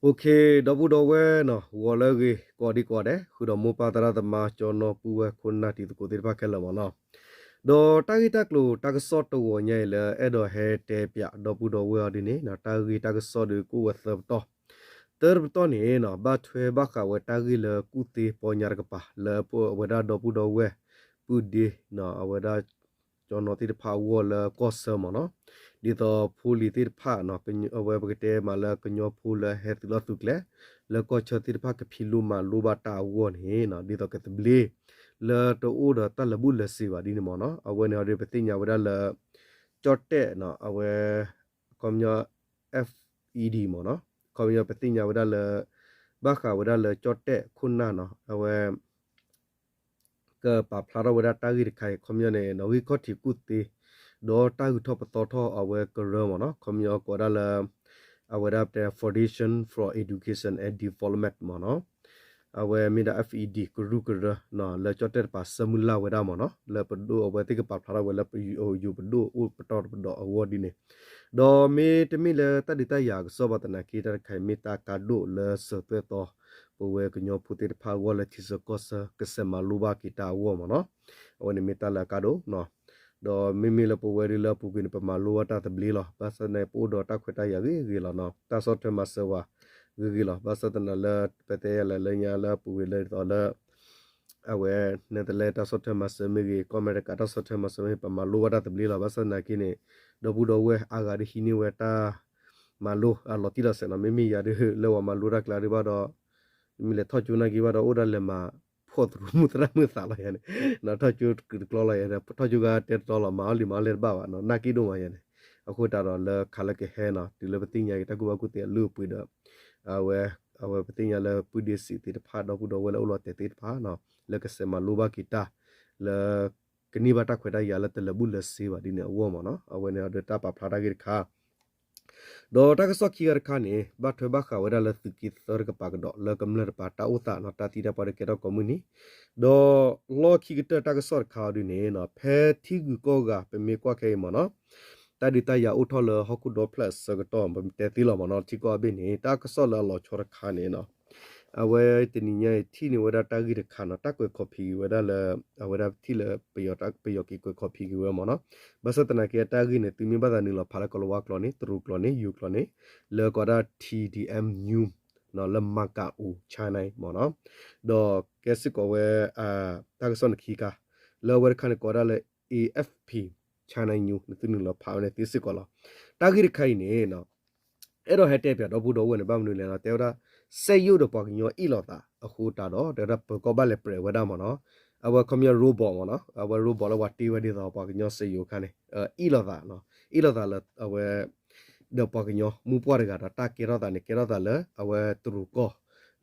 ဒီပုၢ်ဒီဝဲၢ်နီၤ ဂီၤလၢအဂ့ၤ ကိးဒံကိးဒဲး ဃုာ်ဒီးမိၢ်ပၢ်သရၣ်သမါ ကၠီနီၢ်ပုၢ်ဝဲၢ်ခိၣ်နၢ်တံၤသကိးသ့ၣ်တဖၣ်ခဲလၢာ်မ့ၢ်နီၤ. ဒီးတၢ်ဂ့ၢ်တၢ်ကျိၤတၢ်ကစီၣ်တဂီၤညါအံၤလၢအဲၣ်ဒိးဟဲတဲပၠးဒီပုၢ်ဒီဝဲၢ်အီၤဒ်န့ၣ် တၢ်ဂ့ၢ်တၢ်ကစီၣ်ဒုးကအိၣ်ဝဲသၢပတီၢ်, သၢပတီၢ်န့ၣ်နီၤ ဘၣ်ထွဲဘၣ်ဃးဝဲတၢ်ဂ့ၢ်လၢကူၣ်သ့ပီညါတကပၤ လၢအဝဲဒၣ်ဒီပုၢ်ဒီဝဲၢ် ပုၢ်ဒ့ အဝဲဒၣ် ကၠီနီၢ်သ့ၣ်တဖၣ်အဂီၢ်လၢကီၢ်ဆၢမ့ၢ်နီၤ, ဒ်သိးဖိလံၤသ့ၣ်တဖၣ် အဝဲပကတဲမးလၢကညီဖိလၢဟဲသုးလီၢ်သုးကျဲ လၢကီၢ်ဆၢသ့ၣ်တဖၣ်ကဖံးလိမၤလိဘၣ်တၢ်အဂီၢ်န့ၣ် ဒ်သိးကသဘျ့ လၢတအိၣ်ဒီးတၢ်လၢာ်ဘူၣ်လၢာ်စ့ၤဘၣ်ဒ်န့ၣ်မ့ၢ်နီၤ. အဝဲန့ၣ်အီၤဒီးပသ့ၣ်ညါဝဲဒၣ်လၢ ကၠီၣ်တဲၣ် အဝဲ ခီပညီ F E D မ့ၢ်နီၤ, ခီပညီပသ့ၣ်ညါဝဲဒၣ်လၢ ဘၣ်ဃးဝဲဒၣ်လၢကၠီၣ်တဲၣ်ခိၣ်နၢ်နီၤ အဝဲ ကပာ်ဖျါထီၣ်ဝဲဒၣ်တၢ်ဂ့ၢ်တခါအံၤ ခီပညီန့ၣ် နီၣ်ဂံၢ်ခီၣ်ထံးကူၣ်သ့ ဒီးတၢ်ဂုၤထီၣ်ပသီထီၣ်အဝဲကရၢမ့ၢ်နီၤ, ခီပညီကိးဝဲဒၣ်လၢ အဝဲဒၣ်ပတဲ Foundation for Education and Development မ့ၢ်နီၤ, အဝဲမ့ၢ်ဒၣ် F E D ကရူၢ်ကရၢ လၢကၠီၣ်တဲၣ်တပၤဆၢမုၢ်လၢ်ဝဲဒၣ်မ့ၢ်နီၤ, လၢပဒိၣ်အဝဲသ့ၣ်ကပာ်ဖျါထီၣ်ဝဲလၢပယိၤပဒိၣ် အိၣ်ပတီၢ်တပဒီအဂီၢ်ဒ်န့ၣ်, ဒီးမ့တမ့ၢ်လၢတၢ်ဒုးတၢ်ယၤကစီၣ်ဘၣ်သနာ်က့ တၢ်တခါအံၤမ့ၢ်တၢ်ကါဒိၣ်လၢစၢၤသွဲၣ်သီ ပဝဲကညီဖိသ့ၣ်တဖၣ်အဂီၢ်လၢထံဆၢကီၢ်ဆၢ ကဆဲးမၤလိဘၣ်က့ၤတၢ်အဂီၢ်မ့ၢ်နီၤ, အဝဲန့ၣ်မ့ၢ်တၢ်လၢအကါဒိၣ် ဒီးမ့မ့ၢ်လၢပဝဲဒၣ်လၢအပူၤကွံာ်န့ၣ် ပမၤလိဘၣ်တၢ်သဘျ့လီၤ. ဘၣ်ဆၣ်သနာ်က့ ပအိၣ်ဒီးတၢ်ခွဲးတၢ်ယာ်ဂ့ၤဂ့ၤလီၤနီၤ, တၢ်ဆီၣ်ထွဲမၤစၢၤဝဲ ဂ့ၤဂ့ၤလီၤ. ဘၣ်ဆၣ်သနာ်က့လၢ ပတဲယၤလၢလၢညါလၢအပူၤကွံာ်လၢဒ်သိးလၢ အဝဲ နဲတလဲတၢ်ဆီၣ်ထွဲမၤစၢၤမ့ၢ်ဂ့ၤ, ကီၢ်အမဲရကၤတၢ်ဆီၣ်ထွဲမၤစၢၤမ့ၢ်ဂ့ၤ ပမၤလိဘၣ်တၢ်သဘျ့လီၤ. ဘၣ်ဆၣ်သနာ်က့န့ၣ် ဒီပုၢ်ဒီဝဲၢ်အါဂၤဒုးဟံးန့ၢ်ဝဲတၢ် မၤလိအလီၤတံၢ်လီၤဆဲးနီၤ, မ့မ့ၢ်ယၤဒုး လၢဝဲမၤလိတၢ်ကျါဒုးဘၣ်ဒီး မ့ၢ်လဲၤထီၣ်ကၠိနာ်က့ဘၣ်ဒီး အိၣ်ဒၣ်လဲၤမၤဖှီၣ်သရူးမုၢ်သရၣ်မုၢ်သးလီၤယၤန့ၣ်, ထီၣ်ကၠိတကျီလီၤယၤန့ၣ်, ထီၣ်ကၠိဂၤတဲတတီလီၤ, မၤအီၣ်လံမၤအီၣ်လဲတဘၣ်ဘၣ်နီၤ, နာ်က့ဒိၣ်မးယၤန့ၣ်, အဃိသတးဒီးလၢခါလၢကဟဲနီၤ တုၤလၢပသ့ၣ်ညါက့ၤတၢ်ကူၣ်ဘၣ်ကူၣ်သ့အလုၢ်အပှ့ၤဒီး အဝဲ အဝဲပသ့ၣ်ညါလၢပုၢ်ဒ့စံးသ့ၣ်တဖၣ် ဒီပုၢ်ဒီဝဲၢ်လၢအိၣ်လီၤတဲာ်သ့ၣ်တဖၣ်နီၤ လၢကဆဲးမၤလိဘၣ်က့ၤတၢ် လၢ ကန့ၢ်ဘၣ်တၢ်ခွဲးတၢ်ယာ်လၢတလၢာ်ဘူၣ်လၢာ်စ့ၤဘၣ်ဒ်န့ၣ်အဂီၢ်မ့ၢ်နီၤ, အဝဲန့ၣ်ဒီးတၢ်ပာ်ဖျါတၢ်ဂ့ၢ်တခါ ဒီးတၢ်ကစီၣ်ခံဂၤတခါန့ၣ် ဘၣ်ထွဲဘၣ်ဃးဝဲဒၣ်လၢသုးက့သၢတကပၤကဒီး လၢကမျၢၢ်တပၤတၢ်အိၣ်သးနီၤ တၢ်သံတၢ်ပှၢ်ဒုးကဲထီၣ်ကိးမုၢ်နံၤ, ဒီးလီၢ်ခံကတၢၢ်တၢ်ကစီၣ်တခါအီၤဒုးန့ၣ်နီၤ ဖဲထံဂုၤကီၢ်ဂၤပမ့ၢ်ကွၢ်ခဲအံၤမ့ၢ်နီၤ တၢ်ဒုးတၢ်ယၤအိၣ်ထီၣ်လၢဟီၣ်ခိၣ်ဒီဖျၢၣ်အဆၢကတီၢ် ပတဲသ့လီၤမ့ၢ်နီၤ ထံကီၢ်အဘ့ၣ်န့ၣ် တၢ်ကစီၣ်လၢအလီၤဆီတခါန့ၣ်နီၤ အဝဲတနံၤညါအံၤထံၣ်န့ၢ်ဝဲဒၣ်တၢ်ဂ့ၢ်တခါနီၤ တၢ်ကွဲးခီၣ်ဖံးက့ၤဝဲဒၣ်လၢ အဝဲဒၣ်ထံၣ်လၢ ပယီၤက့ၤကွဲးခီၣ်ဖံးက့ၤဝဲမ့ၢ်နီၤ, ဘၣ်ဆၣ်သနာ်က့အတၢ်ဂ့ၢ်န့ၣ် သုမ့ၢ်ဘၣ်သးနုာ်လီၤဖးလၢကီၤလၤဝါကျိာ်န့ၣ် တရူးကျိာ်န့ၣ် ယိၤကျိာ်န့ၣ် လၢကိးဒၣ် T D M News နီၤ လၢ Macau China မ့ၢ်နီၤ, ဒီးကဲစ့ၢ်ကီးဝဲ တၢ်ကစီၣ်န့ၣ်ခံခါ လၢအဝဲတခါန့ၣ်ကိးဒၣ်လၢ A F P China News န့ၣ် သုနုာ်လီၤဖးဝဲန့ၣ်သ့စ့ၢ်ကီးလီၤ. တၢ်ဂ့ၢ်တခါအံၤန့ၣ် အဲၣ်ဒိးဟဲတဲပၠးဒီပုၢ်ဒီဝဲၢ်န့ၣ် ဘၣ်မနုၤလဲၣ်နီၤ တဲဝဲဒၣ် စက်ရုပ်ဒီးပှၤကညီအ့ၣ်လိာ်သးအဃိသတးဒီး တဲဝဲဒၣ်ပၢၤကီၢ်ဘၣ်လဲၤပြဲးဝဲဒၣ်မ့ၢ်နီၤ, အဝဲခီပညီ robot မ့ၢ်နီၤ အဝဲ robot လၢပှၤတ့ဝဲဒ်သိးပှၤကညီစက်ရုပ်အခါန့ၣ် အ့ၣ်လိာ်သး အ့ၣ်လိာ်သးလၢအဝဲ ဒီးပှၤကညီမုၢ်ပှၢ်တဂၤဒီးတၢ်ကဲထီၣ်သးန့ၣ် ကဲထီၣ်သးလၢအဝဲတရူးကီၢ်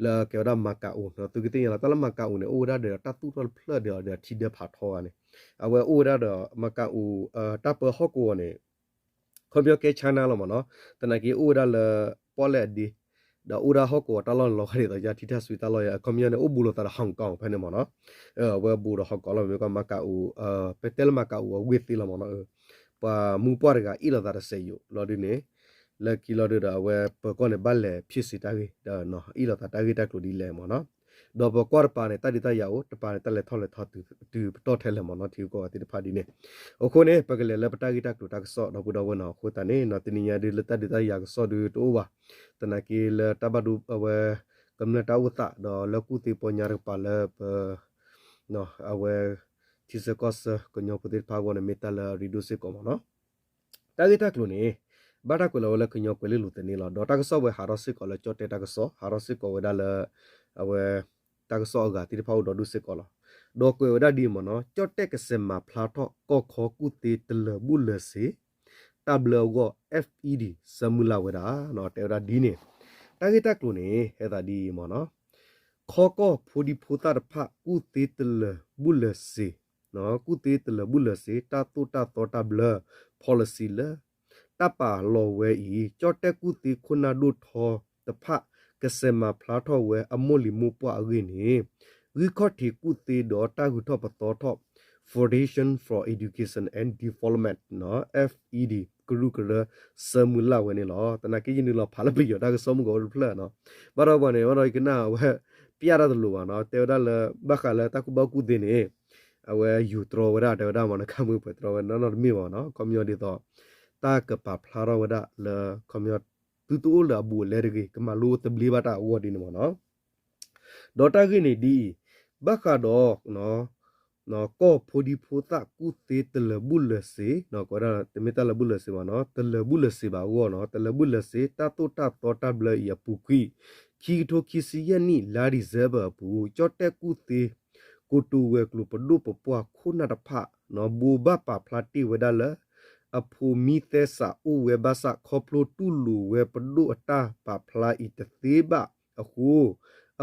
လၢကဲဝဲဒၣ် Macau နီၤ သုကသ့ၣ်ညါလီၤ တၢ်လၢ Macau န့ၣ် အိၣ်ဝဲဒၣ်ဒီးတၢ်သူၣ်ထီၣ်တဖျၢၣ်ဒီးဒီးထံဒၢဖးထီဂၤန့ၣ် အဝဲအိၣ်ဝဲဒၣ်ဒီး Macau တၢ်ပၢဟီၣ်ကဝီၤန့ၣ် ခီပညီကဲ China လီၤမ့ၢ်နီၤ, သနာ်က့အိၣ်ဝဲဒၣ်လၢ ပီၣ်လဲၣ်အဒ့ ဒီးအိၣ်ဝဲဒၣ်ဟီၣ်ကဝီၤတၢ်လီၢ်န့ၣ်လီၤဂာ်ဒ်သိးယါထံထၣ်စွံတၢ်လီၢ်ယါ အခီပညီန့ၣ် အိၣ်ဘူးလိာ်သးဒီး Hong Kong ဖဲန့ၣ်မ့ၢ်နီၤ, အဝဲဘူးဒီး Hong Kong လီၤ မ့ၢ်ကီး Macau ပတဲလၢ Macau အဝ့ၢ်သ့လီၤမ့ၢ်နီၤ, ပှၤမုၢ်ပှၢ်တဂၤအ့ၣ်လိာ်သးဒီးစက်ရုပ်လီၤဒုးန့ၣ်, လၢခံလီၤဒုးဒီးအဝဲပၢၤကီၢ်န့ၣ် ဘၣ်လဲၤဖံးစ့ၤတၢ်ဂ့ၢ် ဒီးအ့ၣ်လိာ်သးတၢ်ဂ့ၢ်တၢ်ကျိၤဒ်လဲၣ်မ့ၢ်နီၤ, ဒီးပၢၤကီၢ်တပၤန့ၣ် တၢ်ဒုးတၢ်ယၤအိၣ် တပၤန့ၣ် တၢ်လဲၤထီၣ်လဲၤထီတုၤပတီၢ်ထဲလဲၣ်မ့ၢ်နီၤ ထံဂုၤကီၢ်ဂၤသ့ၣ်တဖၣ်ဒ်န့ၣ်, အဃိန့ၣ် ပကလဲၤလၢပတၢ်ဂ့ၢ်တၢ်ကျိၤတၢ်ကစီၣ်ဒီပုၢ်ဒီဝဲၢ်နီၤ, အဃိသတးန့ၣ် တနံၤညါဒုးလၢတၢ်ဒုးတၢ်ယၤကစီၣ်ဒုးတအိၣ်ဘၣ်, သနာ်က့လၢတၢ်ဘၣ်ဒိအဝဲ ကမျၢၢ်တၢ်အိၣ်သး ဒီးလၢကူၣ်သ့ပီညါတကပၤလၢပ အဝဲ ထံဆၢကီၢ်ဆၢကညီဖိသ့ၣ်တဖၣ်အဂီၢ်န့ၣ် မ့ၢ်တၢ်လၢအရ့ဒိၣ်စ့ၢ်ကီးမ့ၢ်နီၤ. တၢ်ဂ့ၢ်တၢ်ကျိၤန့ၣ် ဘၣ်တၢ်ကွဲးလီၤဝဲလၢကညီကွဲၤလ့လိၤသန့လီၤ. ဒီးတၢ်ကစီၣ်ဝဲဟးထီၣ်စ့ၢ်ကီးလၢကၠီၣ်တဲၣ်တၢ်ကစီၣ်, ဟးထီၣ်စ့ၢ်ကီးဝဲဒၣ်လၢ အဝဲ တၢ်ကစီၣ်အဂၤသ့ၣ်တဖၣ်အိၣ်ဒီးဒိၣ်စ့ၢ်ကီးလီၤ. ဒီးကွဲးဝဲဒၣ်ဒ်အံၤမ့ၢ်နီၤ, ကၠီၣ်တဲၣ်ကစဲးမၤဖျါထီၣ်ကီၢ်ခီကူၣ်သ့တလၢာ်ဘူၣ်လၢာ်စ့ၤ တၢ်ဘျၢအဂီၢ် F E D ဆၢမုၢ်လၢ်ဝဲဒၣ် တဲဝဲဒၣ်ဒ်န့ၣ်. တၢ်ဂ့ၢ်တၢ်ကျိၤန့ၣ် ဟဲသးဒ်အံၤမ့ၢ်နီၤ, ခီကီၢ်ဖိဒံဖိသၣ်တဖၣ် ကူၣ်သ့တလၢာ်ဘူၣ်လၢာ်စ့ၤ, ကူၣ်သ့တလၢာ်ဘူၣ်လၢာ်စ့ၤ တၢ်သိၣ်တၢ်သီတၢ်ဘျၢ policy လၢ တၢ်ပာ်လီၤဝဲအံၤ ကၠီၣ်တဲၣ်ကူၣ်သ့ခိၣ်နၢ်ဒိၣ်ထီတဖၣ် ကစဲးမၤဖျါထီၣ်ဝဲအမိၢ်လံၤမိၢ်ပှၢ်အဂ့ၢ်န့ၣ် ဂံၢ်ခီၣ်ထံးကူၣ်သ့ဒီးတၢ်ဂုၤထီၣ်ပသီထီၣ် Foundation for Education and Development နီၤ F E D ကရူၢ်ကရၢ ဆၢမုၢ်လၢ်ဝဲန့ၣ်လီၤ. သနာ်က့ယနုာ်လီၤဖးလၢပယီၤတၢ်ကစီၣ်မုၢ်ကီးအိၣ်တဖျၢၣ်နီၤ. ဘၣ်ဒီးပှၤန့ၣ် ဘၣ်ဒီးယကနၣ်အဝဲ ပျၢ်တၢ်တလိၤဘၣ်နီၤ တဲဝဲဒၣ်လၢ ဘၣ်ဃးလၢတၢ်ကူၣ်ဘၣ်ကူၣ်သ့န့ၣ် အဝဲယူၤတြီဝဲဒၣ် တဲဝဲဒၣ်မ့ၢ်နီၤ ခါမုၢ်ပှဲၤတြီဝဲနီၤ နီတမ့ၢ်ဘၣ်နီၤ ခီပညီဒ်သိး တၢ်ကပာ်ဖျါထီၣ်ဝဲဒၣ်လၢ ခီပညီ သုတအိၣ်လၢအဘူးအလဲတဂ့ၤ ကမၤလိသဘျ့ဘၣ်တၢ်အဂီၢ်ဒ်န့ၣ်မ့ၢ်နီၤ. ဒီးတၢ်ဂ့ၢ်န့ၣ်ဒ်အံၤ, ဘၣ်ဃးဒီး ကီၢ်ဖိဒံဖိသၣ်ကူၣ်သ့တလၢၤဘူၣ်လၢၤစ့ၤ, တမ့ၢ်တၢ်လၢဘူၣ်လၢၤစ့ၤဘၣ်နီၤ တလၢၤဘူၣ်လၢၤစ့ၤဘၣ်အဂီၢ်နီၤ တလၢၤဘူၣ်လၢၤစ့ၤ တၢ်သိၣ်တၢ်သီတၢ်ဘျၢအံၤအပူၤကွံာ် ခံကထိခံဆံယဲၢ်နံၣ် လါ December အပူၤ ကၠီၣ်တဲၣ်ကူၣ်သ့ ကိတိာ်ဝဲၤကျိၤပဒိၣ်ပပှၢ်ခိၣ်နၢ်တဖၣ် ဘိးဘၣ်ပာ်ဖျါတ့ၢ်ဝဲဒၣ်လၢ အဖိးမံသဲစးအိၣ်ဝဲဘၣ်ဆၣ် ခီဖျိတူၢ်လိာ်ဝဲပဒိၣ်အတၢ်ပာ်ဖျါအံၤတသ့ဘၣ်အဃိ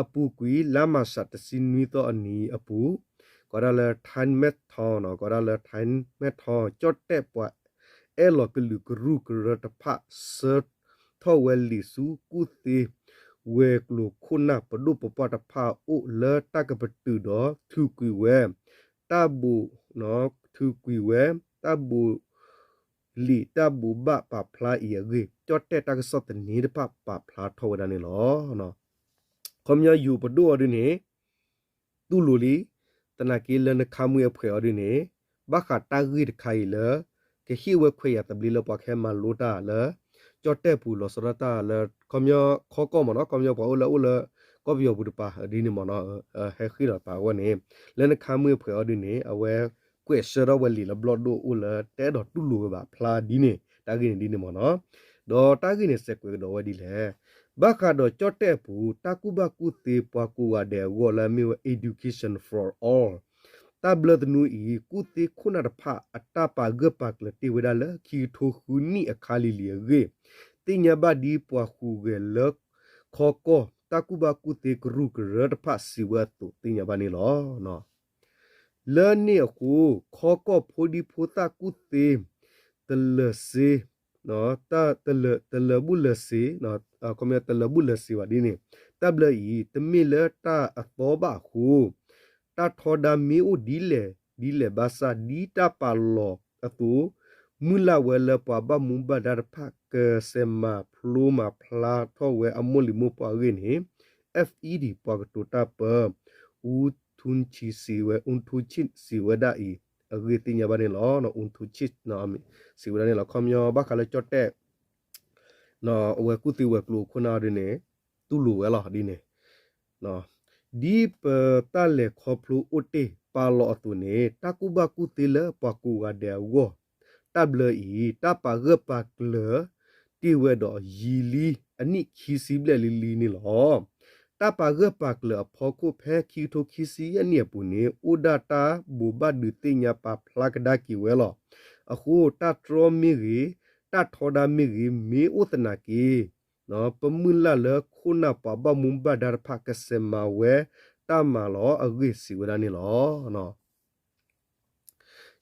အပူၤကွံာ် လါမၢ်ၡးတဆံနွံသီအနံၤအပူၤ ကိးဒၣ်လၢ ထၢၣ်မဲၣ်ထီ ကိးဒၣ်လၢ ထၢၣ်မဲၣ်ထီ ကၠီၣ်တဲၣ်ပှၤအဲၣ်လီၤကလုာ်ကရူၢ်ကရၢတဖၣ် ဆှၢထီၣ်ဝဲလံာ်ဆူကူၣ်သ့ ဝဲၤကျိၤခိၣ်နၢ်ပဒိၣ်ပပှၢ်တဖၣ်အအိၣ်လၢတၢ်ကပတုာ်ဒီးထုးကွံာ်ဝဲ တၢ်ဘိး ထုးကွံာ်ဝဲ တၢ်ဘိး လံာ်တၢ်ဘိးဘၣ်ပာ်ဖျါအံၤအဂ့ၢ် ကၠီၣ်တဲၣ်တၢ်ကစီၣ်သန့တဖၣ်ပာ်ဖျါထီၣ်ဝဲဒၣ်န့ၣ်လီၤ. ခီပညီယိၤပဒိၣ်အီၤဒ်န့ၣ် တူၢ်လိာ်လံ, သနာ်က့လၢနခါမုၢ်အဖှဲးအီၤဒ်န့ၣ် ဘၣ်ဃးတၢ်ဂ့ၢ်တခါအံၤလၢ ကဟ့ၣ်ဝဲခွဲးယာ်သဘျ့လၢပှၤကဟဲမၤလိတၢ်လၢ ကၠီၣ်တဲၣ်ပူၤလီၤဆီဒၣ်တၢ်လၢ ခီပညီခီကီၢ်မ့ၢ်နီၤ ခီပညီပှၤအိၣ်လၢအိၣ်လၢ ကီၢ်ပယီၤပူၤတပၤဒ်န့ၣ်မ့ၢ်နီၤ ဟဲဃ့ၢ်လီၤတပၤအဂီၢ်န့ၣ် လၢနခါမုၢ်အဖှဲးအီၤဒ်န့ၣ် အဝဲကွဲးဆှၢထီၣ်ဝဲလံာ်လၢဘျီၣ်ဒိၣ်အိၣ်လၢတအဲၣ်ဒိးတူၢ်လိာ်ဝဲဘၣ်ဖျါဒ်န့ၣ် တၢ်ဂ့ၢ်န့ၣ်ဒ်န့ၣ်မ့ၢ်နီၤ ဒီးတၢ်ဂ့ၢ်န့ၣ်စဲးကွဲးကဒီးဝဲဒ်လဲၣ်. ဘၣ်ဃးဒီးကၠီၣ်တဲၣ်အပူၤ တၢ်ကူၣ်ဘၣ်ကူၣ်သ့ပှၤကိးဂၤဒဲးအဂီၢ်လၢအမ့ၢ်ဝဲ Education for All တၢ်ဘျၢသနူအံၤ ကူၣ်သ့ခိၣ်နၢ်တဖၣ်အတၢ်ပာ်ဂၢၢ်ပာ်ကျၢၤတ့ၢ်ဝဲဒၣ်လၢ ခံကထိဃုနံၣ်အခါလံၤလံၤအဂ့ၢ် သ့ၣ်ညါဘၣ်ဒ်ပှၤဟူးဂဲၤလၢခီကီၢ် တၢ်ကူၣ်ဘၣ်ကူၣ်သ့ကရူၢ်ကရၢတဖၣ်စံးဝဲအသိးသ့ၣ်ညါဘၣ်န့ၣ်လီၤ. လၢန့ၣ်အဃိ ခီကီၢ်ဖိဒံဖိသၣ်ကူၣ်သ့ တလၢၤစ့ တလၢၤဘူၣ်လၢၤစ့ ခီပညီတလၢၤဘူၣ်လၢၤစ့ဘၣ်ဒ်န့ၣ် တၢ်ဘျၢအံၤ တမ့ၢ်လၢတၢ်အသီဘၣ်အဃိ တၢ်ထီဒါမ့ၢ်အိၣ်ဒ်လဲၣ်ဒ်လဲၣ်ဘၣ်ဆၣ် ဒ်တၢ်ပာ်လီၤအသိး မုၢ်လၢ်ဝဲလၢပှၤဘၣ်မူဘၣ်ဒါတဖၣ် ကစဲးမၤဖျိမၤဖျါထီၣ်ဝဲအမိၢ်လံၤမိၢ်ပှၢ်အဂ့ၢ်န့ၣ် F E D ပှၤကတိၤတၢ်ပၢ အူထူဆံ စံးဝဲ အူထူဆံ စံးဝဲဒၣ်အံၤ အဂ့ၢ်သ့ၣ်ညါဘၣ်န့ၣ်လီၤ. အူထူဆံ စံးဝဲဒၣ်န့ၣ်လီၤ. ခီပညီဘၣ်ဃးလၢကၠီၣ်တဲၣ် အဝဲကူၣ်သ့ဝဲၤကျိၤအခိၣ်နၢ်ဒ်န့ၣ် တူၢ်လိာ်ဝဲလီၤဒ်န့ၣ် ဒ်ပတၢ်လဲၤခီဖျိအိၣ်တ့ၢ်ပာ်လီၤအသိးန့ၣ် တၢ်ကူၣ်ဘၣ်ကူၣ်သ့လၢပှၤကိးဂၤဒဲးအဂီၢ် တၢ်ဘျၢအံၤ တၢ်ပာ်ဂၢၢ်ပာ်ကျၢၤတ့ၢ်ဝဲဒီးယံာ်လံအနံၣ်ခံဆံဘျဲၣ်လံလံန့ၣ်လီၤ. တၢ်ပာ်ဂၢၢ်ပာ်ကျၢၤအဖီခိၣ်ဖဲခံကထိခံဆံယဲၢ်နံၣ်အပူၤန့ၣ် အိၣ်ဒၣ်တၢ်ဘိးဘၣ်ဒုးသ့ၣ်ညါပာ်ဖျါကဒါက့ၤဝဲလီၤ. အဃိတၢ်တြီမ့ၢ်ဂ့ၤ, တၢ်ထီဒါမ့ၢ်ဂ့ၤ မ့ၢ်အိၣ်သနာ်က့ ပမုၢ်လၢ်လၢခိၣ်နၢ်ပှၤဘၣ်မူဘၣ်ဒါတဖၣ်ကစဲးမၤဝဲတၢ်မၤလီၤအဂ့ၢ်စံးဝဲဒၣ်န့ၣ်လီၤ.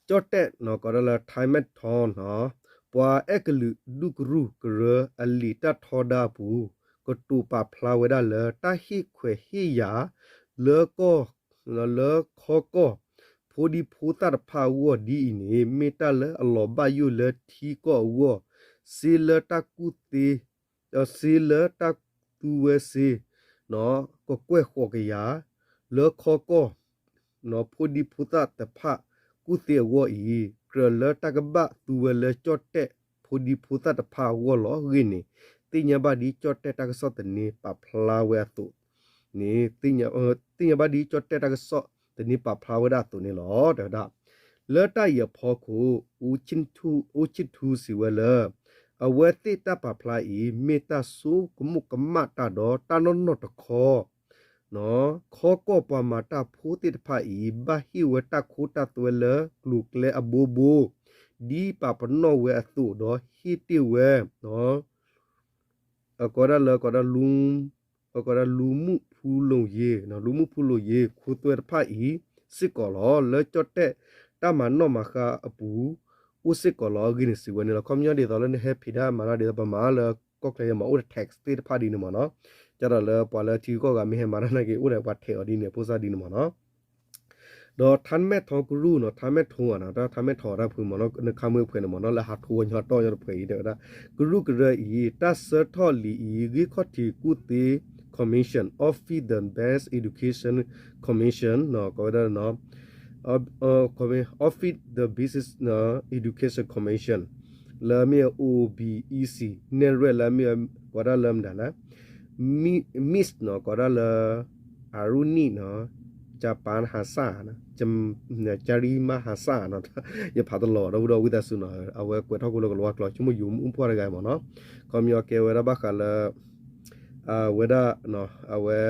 ကၠီၣ်တဲၣ် ကိးဒၣ်လၢ ထၢၣ်မဲၣ်ထီ ပှၤအဲၣ်ကလုာ်ဒူၣ်ကရူၢ်ကရၢအလံာ်တၢ်ထီဒါအပူၤ ကတိၤပာ်ဖျါဝဲဒၣ်လၢ တၢ်ဟ့ၣ်ခွဲးဟ့ၣ်ယာ် လၢကီၢ် လၢခီကီၢ် ဖိဒံဖိသၣ်တဖၣ်အဂီၢ်ဒ်အံၤန့ၣ် မ့ၢ်တၢ်လၢအလီၤဘၣ်ယိၣ်လၢထံကီၢ်အဂီၢ် စ့လၢတၢ်ကူၣ်သ့ စ့လၢတၢ်သူဝဲစ့ ကကွဲၢ်ဃီၤကယၤ လၢခီကီၢ် ဖိဒံဖိသၣ်တဖၣ်ကူၣ်သ့အဂီၢ်အံၤ ကြၢးလၢတၢ်ကဘၣ်သူဝဲလၢကၠီၣ်တဲၣ်ဖိဒံဖိသၣ်တဖၣ်အဂီၢ်လီၤအဂ့ၢ်န့ၣ် သ့ၣ်ညါဘၣ်ဒ်ကၠီၣ်တဲၣ်တၢ်ကစီၣ်သန့ပာ်ဖျါဝဲအသိးန့ၣ် သ့ၣ်ညါဘၣ်ဒ်ကၠီၣ်တဲၣ်တၢ်ကစီၣ်သန့ပာ်ဖျါဝဲဒၣ်အသိးန့ၣ်လီၤ. တဲဝဲဒၣ် လၢတၢ်အံၤအဖီခိၣ် အူချံထူ စံးဝဲလၢ အဝဲသ့ၣ်တၢ်ပာ်ဖျါအံၤ မ့ၢ်တၢ်ဆိကမိၣ်ကမၣ်တၢ်ဒီးတၢ်နီၢ်နီၢ်တခီ ခီကီၢ်ပှၤမၤတၢ်ဖိသ့ၣ်တဖၣ်အံၤ ဘၣ်ဟ့ၣ်ဝဲတၢ်ခိတၢ်သွဲလၢကျိၤကျဲအဘိဘိ ဒ်ပာ်ပနီၣ်ဝဲအသိးဒီးဟ့ၣ်တ့ၢ်ဝဲ အကိးဒၣ်လၢ ကိးဒၣ် လူမှုဖူလုံရေး လူမှုဖူလုံရေး ခိသွဲတဖၣ်အံၤစ့ၢ်ကီးလီၤ. လၢကၠီၣ်တဲၣ်တၢ်မၤနီၣ်မၤဃါအပူၤ အိၣ်စ့ၢ်ကီးလီၤအဂ့ၢ်န့ၣ် စံးဝဲန့ၣ်လီၤ. ခီပညီဒ်သိးလၢနဟဲဖံးတၢ်မၤတၢ်ဒ်သိးပမၤလၢကီၢ်ချၢယဲမး အိၣ်ဒီး tax သ့ၣ်တဖၣ်ဒ်န့ၣ်မ့ၢ်နီၤ. ကဒီးလၢပှၤလၢထံဂုၤကီၢ်ဂၤမ့ၢ်ဟဲမၤတၢ်နာ်က့ အိၣ်ဒီးပှၤထဲးအီၤဒ်န့ၣ် ဖိစၢ်ဒ်န့ၣ်မ့ၢ်နီၤ. ဒီးထါမဲာ်ထီကရူၢ်နီၤ ထါမဲာ်ထီနီၤ တၢ်ထါမဲာ်ထီတၢ်ဖုမ့ၢ်နီၤ နခါမုၢ်ဖဲန့ၣ်မ့ၢ်နီၤ လၢဟးထီဝဲညီတီၢ်ညီတဖဲအံၤ တဲဝဲဒၣ် ကရူၢ်ကရၢအံၤ တၢ်ဆၢထီၣ်လံာ်အံၤ ဂ့ၢ်ခီၣ်ထံးကူၣ်သ့ Commission, Office the Best Education Commission ကဝဲဒၣ် Office the Business Education Commission လၢမ့ၢ် O B E C နဲၣ်ရွဲၣ်လၢမ့ၢ် ကဝဲဒၣ်လၢမတၤလဲၣ် Miss နီၤ ကဝဲဒၣ်လၢ အရူနံၣ်နီၤ ကၠၤပၣ်ဟးစၣ်နီၤ ကၠၤရံမါဟးစၣ်နီၤ ယဖးတလီၤဒီပုၢ်ဒီဝဲၢ်သးစူၤနီၤ အဝဲကွဲးထီၣ်က့ၤလၢကလံးဝါကျိာ် ဆိကမိၣ်ယိၤမုၣ်အိၣ်ဖှိၣ်တဂၤအံၤမ့ၢ်နီၤ ခီပညီကဲဝဲဒၣ်ဘၣ်ဃးလၢ အဝဲဒၣ် အဝဲ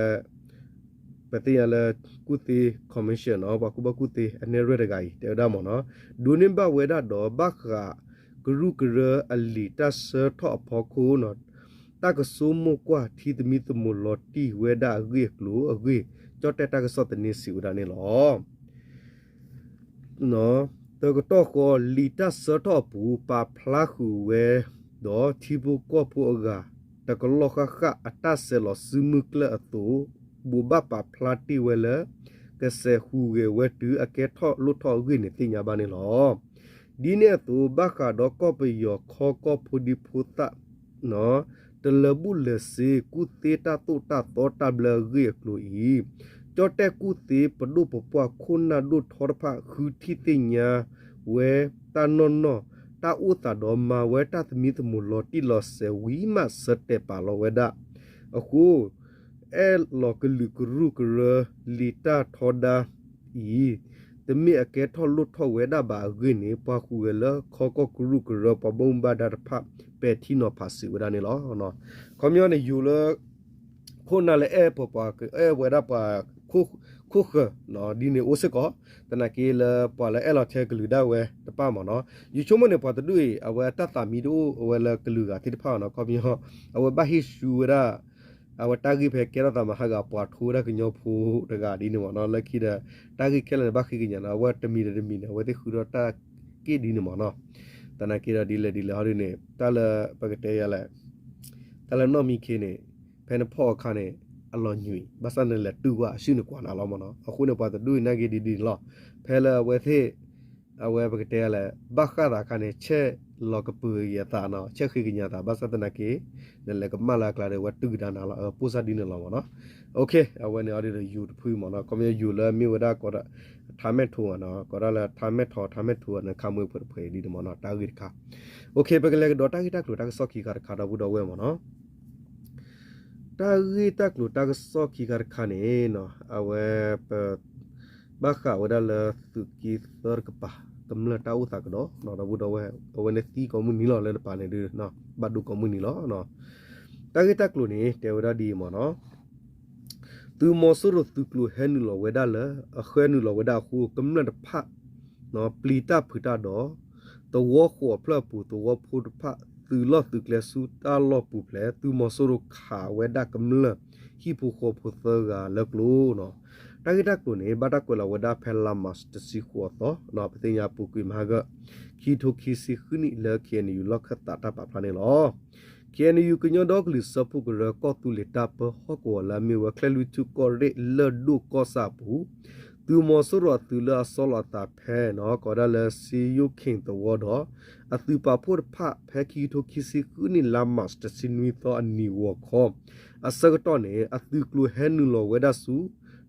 ပသ့ၣ်ညါလၢ ကူၣ်သ့ commission နီၤ ပှၤကူၣ်ဘၣ်ကူၣ်သ့အနဲၣ်ရွဲၣ်တဂၤအံၤ တဲဝဲဒၣ်မ့ၢ်နီၤ ဒိးန့ၢ်ဘၣ်ဝဲဒၣ်ဒီး ဘၣ်ဃးကရူၢ်ကရၢအလံာ်တၢ်ဆၢထီၣ်အဖီခိၣ်နီၤ တၢ်ကဆိကမိၣ်ကွၢ်ထံသမံသမိးလီၤတံၢ်ဝဲဒၣ်အဂ့ၢ်အကျိၤအဂ့ၢ် ကၠီၣ်တဲၣ်တၢ်ကစီၣ်သန့စံးဝဲဒၣ်န့ၣ်လီၤ. တကတီၢ်ဃီ လံာ်တၢ်ဆၢထီၣ်အပူၤ ပာ်ဖျါဃုာ်ဝဲ ဒီးထံဖိကီၢ်ဖိအဂၤ တကလီၢ်ဃၣ်ဃၣ်အတၢ်ဆဲးလီၤစုမုၢ်ကျၢၢ်အသိး ဘိးဘၣ်ပာ်ဖျါတ့ၢ်ဝဲလၢ ကစဲးဟူးဂဲၤဝဲတုၤအကဲထီၣ်လိၣ်ထီၣ်အဂ့ၢ်န့ၣ်သ့ၣ်ညါဘၣ်န့ၣ်လီၤ. ဒ်န့ၣ်အသိး ဘၣ်ဃးဒီးကီၢ်ပယီၤခီကီၢ်ဖိဒံဖိသၣ် တလၢၤဘူၣ်လၢၤစ့ ကူၣ်သ့တၢ်သိၣ်တၢ်သီတၢ်ဘျၢအဂ့ၢ်အကျိၤအံၤ, ကၠီၣ်တဲၣ်ကူၣ်သ့ပဒိၣ်ပပှၢ်ခိၣ်နၢ်ဒိၣ်ထီတဖၣ် ဃုထံၣ်သ့ၣ်ညါဝဲတၢ်နီၢ်နီၢ် တၢ်အိၣ်သးဒီးမၤဝဲတၢ်သမံသမိးလီၤတံၢ်လီၤဆဲးဝံၤမး ဆၢတဲာ်ပာ်လီၤဝဲဒၣ် အဃိ အဲၣ်လီၤကလုာ်ကရူၢ်ကရၢလံာ်တၢ်ထီဒါအံၤ တမ့ၢ်အကဲထီၣ်လိၣ်ထီၣ်ဝဲဒၣ်ဘၣ်အဂ့ၢ်န့ၣ် ပှၤဃုာ်ဂဲၤလၢခီကီၢ်ကရူၢ်ကရၢပှၤဘၣ်မူဘၣ်ဒါတဖၣ် ပဲာ်ထံနီၤဖးစံးဝဲဒၣ်န့ၣ်လီၤ. ခီပညီန့ၣ် ယိၤလၢ ခိၣ်နၢ်လၢအဲၣ်ပှၤပှၤကအဲၣ်ဝဲဒၣ်ပှၤ ခိၣ်ဃၢၤ ဒ်န့ၣ်အိၣ်စ့ၢ်ကီး သနာ်က့လၢပှၤလၢအဲၣ်လီၤထဲကလုာ်ဒၣ်ဝဲတဖၣ်မ့ၢ်နီၤ ယဆိကမိၣ်န့ၣ် ပှၤတဒူၣ်အံၤ အဝဲတၢ်သးမံတအိၣ်ဝဲလၢကလုာ်ဂၤသ့ၣ်တဖၣ်နီၤ ခီပညီ အဝဲဘၣ်ဟ့ၣ်ဆူဝဲဒၣ် အဝဲတၢ်ဂ့ၢ်ဖဲကဲထီၣ်သးမဟါဂၤ ပှၤထိဝဲဒၣ်ကညီဖိတဂၤဒ်န့ၣ်မ့ၢ်နီၤ လၢခံဒီး တၢ်ဂ့ၢ်ခဲလၢာ်န့ၣ် ဘၣ်ဃ့ကညးနီၤ အဝဲတမံၤဒီးတမံၤန့ၣ် အဝဲသ့ၣ်ဃုထီၣ်တၢ်က့ၣ်ဒ်န့ၣ်မ့ၢ်နီၤ သနာ်က့ဒီးဒ်လဲၣ်ဒ်လဲၣ်ဟီဒ်န့ၣ် တၢ်လၢပကတဲယၤလဲၣ် တၢ်လၢနီၢ်မံခ့န့ၣ် ဖဲနဖီၣ်အခါန့ၣ် အလီၤညွံး ဘၣ်ဆၣ်နလဲၤတုၢ်ကွၢ်အစုန့ၣ်ကွၢ်နၤလီၤမ့ၢ်နီၤ အဃိန့ၣ် ပှၤတဒူၣ်အံၤနာ်က့ဒ်ဒ်န့ၣ်လီၤ ဖဲလၢအဝဲသ့ၣ် အဝဲပကတဲယၤလဲၣ် ဘၣ်ဃးသးအခါန့ၣ် ဆဲးလီၤကပၢၤယသးနီၤ ဆဲးဃ့ကညးသး ဘၣ်ဆၣ်သနာ်က့ နလဲၤကမၣ်လၢအကျါဒီးဝဲတုၢ်ကဒါနၤလီၤ ပိၢ်စၢ်ဒ်န့ၣ်လီၤမ့ၢ်နီၤ အဝဲန့ၣ်အီၤဒ်ဒီးယိၤတဖုမ့ၢ်နီၤ ခီပညီယိၤလၢမ့ၢ်ဝဲဒၣ်ကီး ထါမဲာ်ထိနီၤ ကီးဒၣ်လၢထါမဲာ်ထီ ထါမဲာ်ထိန့ၣ် ခါမုၢ်ဖုတဖုအံၤဒ်န့ၣ်မ့ၢ်နီၤ တၢ်ဂ့ၢ်တခါ ပကလဲၤကဒီးတၢ်ဂ့ၢ်တၢ်ကျိၤတၢ်ကစီၣ်ခံခါတခါဒီပုၢ်ဒီဝဲၢ်မ့ၢ်နီၤ တၢ်ဂ့ၢ်တၢ်ကျိၤတၢ်ကစီၣ်ခံခါတခါန့ၣ် အဝဲ ပ ဘၣ်ဃးဝဲဒၣ်လၢသုးက့သၢတကပၤ ကမျၢၢ်တၢ်အိၣ်သးကဒီး ဒီပုၢ်ဒီဝဲၢ် အဝဲန့ၣ်သံကိးမုၢ်နံၤလီၤလၢတပၤန့ၣ်ဒုး ဘၣ်ဒိကိးမုၢ်နံၤလီၤ တၢ်ဂ့ၢ်တၢ်ကျိၤန့ၣ် တဲဝဲဒၣ်ဒ်အံၤမ့ၢ်နီၤ သုးမီၤစိရိၤသုးကျိၤဟဲနုာ်လီၤဝဲဒၣ်လၢ အဃဲနုာ်လီၤဝဲဒၣ်အဃိ ကမျၢၢ်တဖၣ် ပျံၤတၢ်ဖုးတၢ်ဒီး သဝီဃိးအဖျၢၣ်အပူၤ သဝီဖိတဖၣ် သုးလီၢ်သုးကျဲဆူတၢ်လီၢ်ပူၤဖျဲး သုးမီၤစိရိၤခးဝဲဒၣ်ကမျၢၢ် ဟံၣ်ဖိဃီဖိသၢဂၤလၢကျိနီၤ တၢ်ဂ့ၢ်တၢ်ကျိၤန့ၣ် ဘၣ်တၢ်ကွဲးလီၤဝဲဒၣ်ဖဲလါမးတဆံဃိးအသီ ပသ့ၣ်ညါပူၤကွံာ်မဟါကၢ ခံထိခံဆံဃုနံၣ်လၢ ခ့ၣ်အဲၣ်ယူၣ် လီၢ်ခၢၣ်သးတၢ်ပာ်ဖျါန့ၣ်လီၤ ခ့ၣ်အဲၣ်ယူၣ် ကညီဒီကလုာ်စၢဖှိၣ်ကရၢကီၢ်သူလ့ၤတၢ်ပၢဟီၣ်ကဝီၤလၢအမ့ၢ်ဝဲ ချဲၣ်လွံၢ်ထူၣ်ကီၢ်ရ့ၣ်လၢၢ်ဒိၣ်ကီၢ်ဆၣ်အပူၤ သုးမီၤစိရိၤအသုးလၢအဆီလီၤအသးဖဲနီၤ ကီးဒၣ်လၢစ့ယိၣ်ခ့ၣ်သဝီဒီး အသုးပာ်ဖှိၣ်တဖၣ် ဖဲခံကထိခံဆံဃုနံၣ် လါမးတဆံနွံသီအနံၤဂီၤခီ အဆၢကတီၢ်န့ၣ် အသုးကျိၤဟဲနုာ်လီၤဝဲဒၣ်ဆူ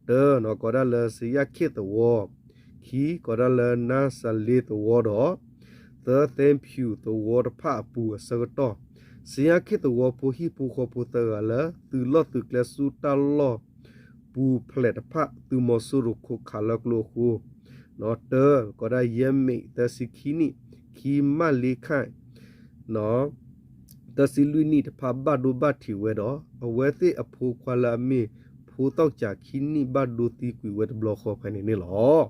တၢ နီၤကီးဒၣ်လၢစယၣ်ခ့ၣ်သဝီ ခံ ကီးဒၣ်လၢနါစၤလ့သဝီဒီး သၢ သဲဖၠူၣ်သဝီတဖၣ်အပူၤအဆၢကတီၢ် စယၣ်ခ့ၣ်သဝီဖိဟံၣ်ဖိဃီဖိသၢဂၤလၢ သုးလီၢ်သုးကျဲဆူတၢ်လီၢ်ပူၤဖျဲးတဖၣ် သုးမီၤစိရိၤခိးခးလၢကျိအဃိ တၢ ကီးဒၣ်ယဲၢ်မံး သၢဆံခံနံၣ် ခံ မၣ်လ့ခၣ် သၢဆံလွံၢ်နံၣ်တဖၣ်ဘၣ်ဒိဘၣ်ထံးဝဲဒီး အဝဲသ့ၣ်အဖိခွါလၢအမ့ၢ် ဖိသီၣ်ကၠးခံနံၣ်ဘၣ်ဒိသံကွံာ်ဝဲတဘျီဃီဖဲန့ၣ်န့ၣ်လီၤ.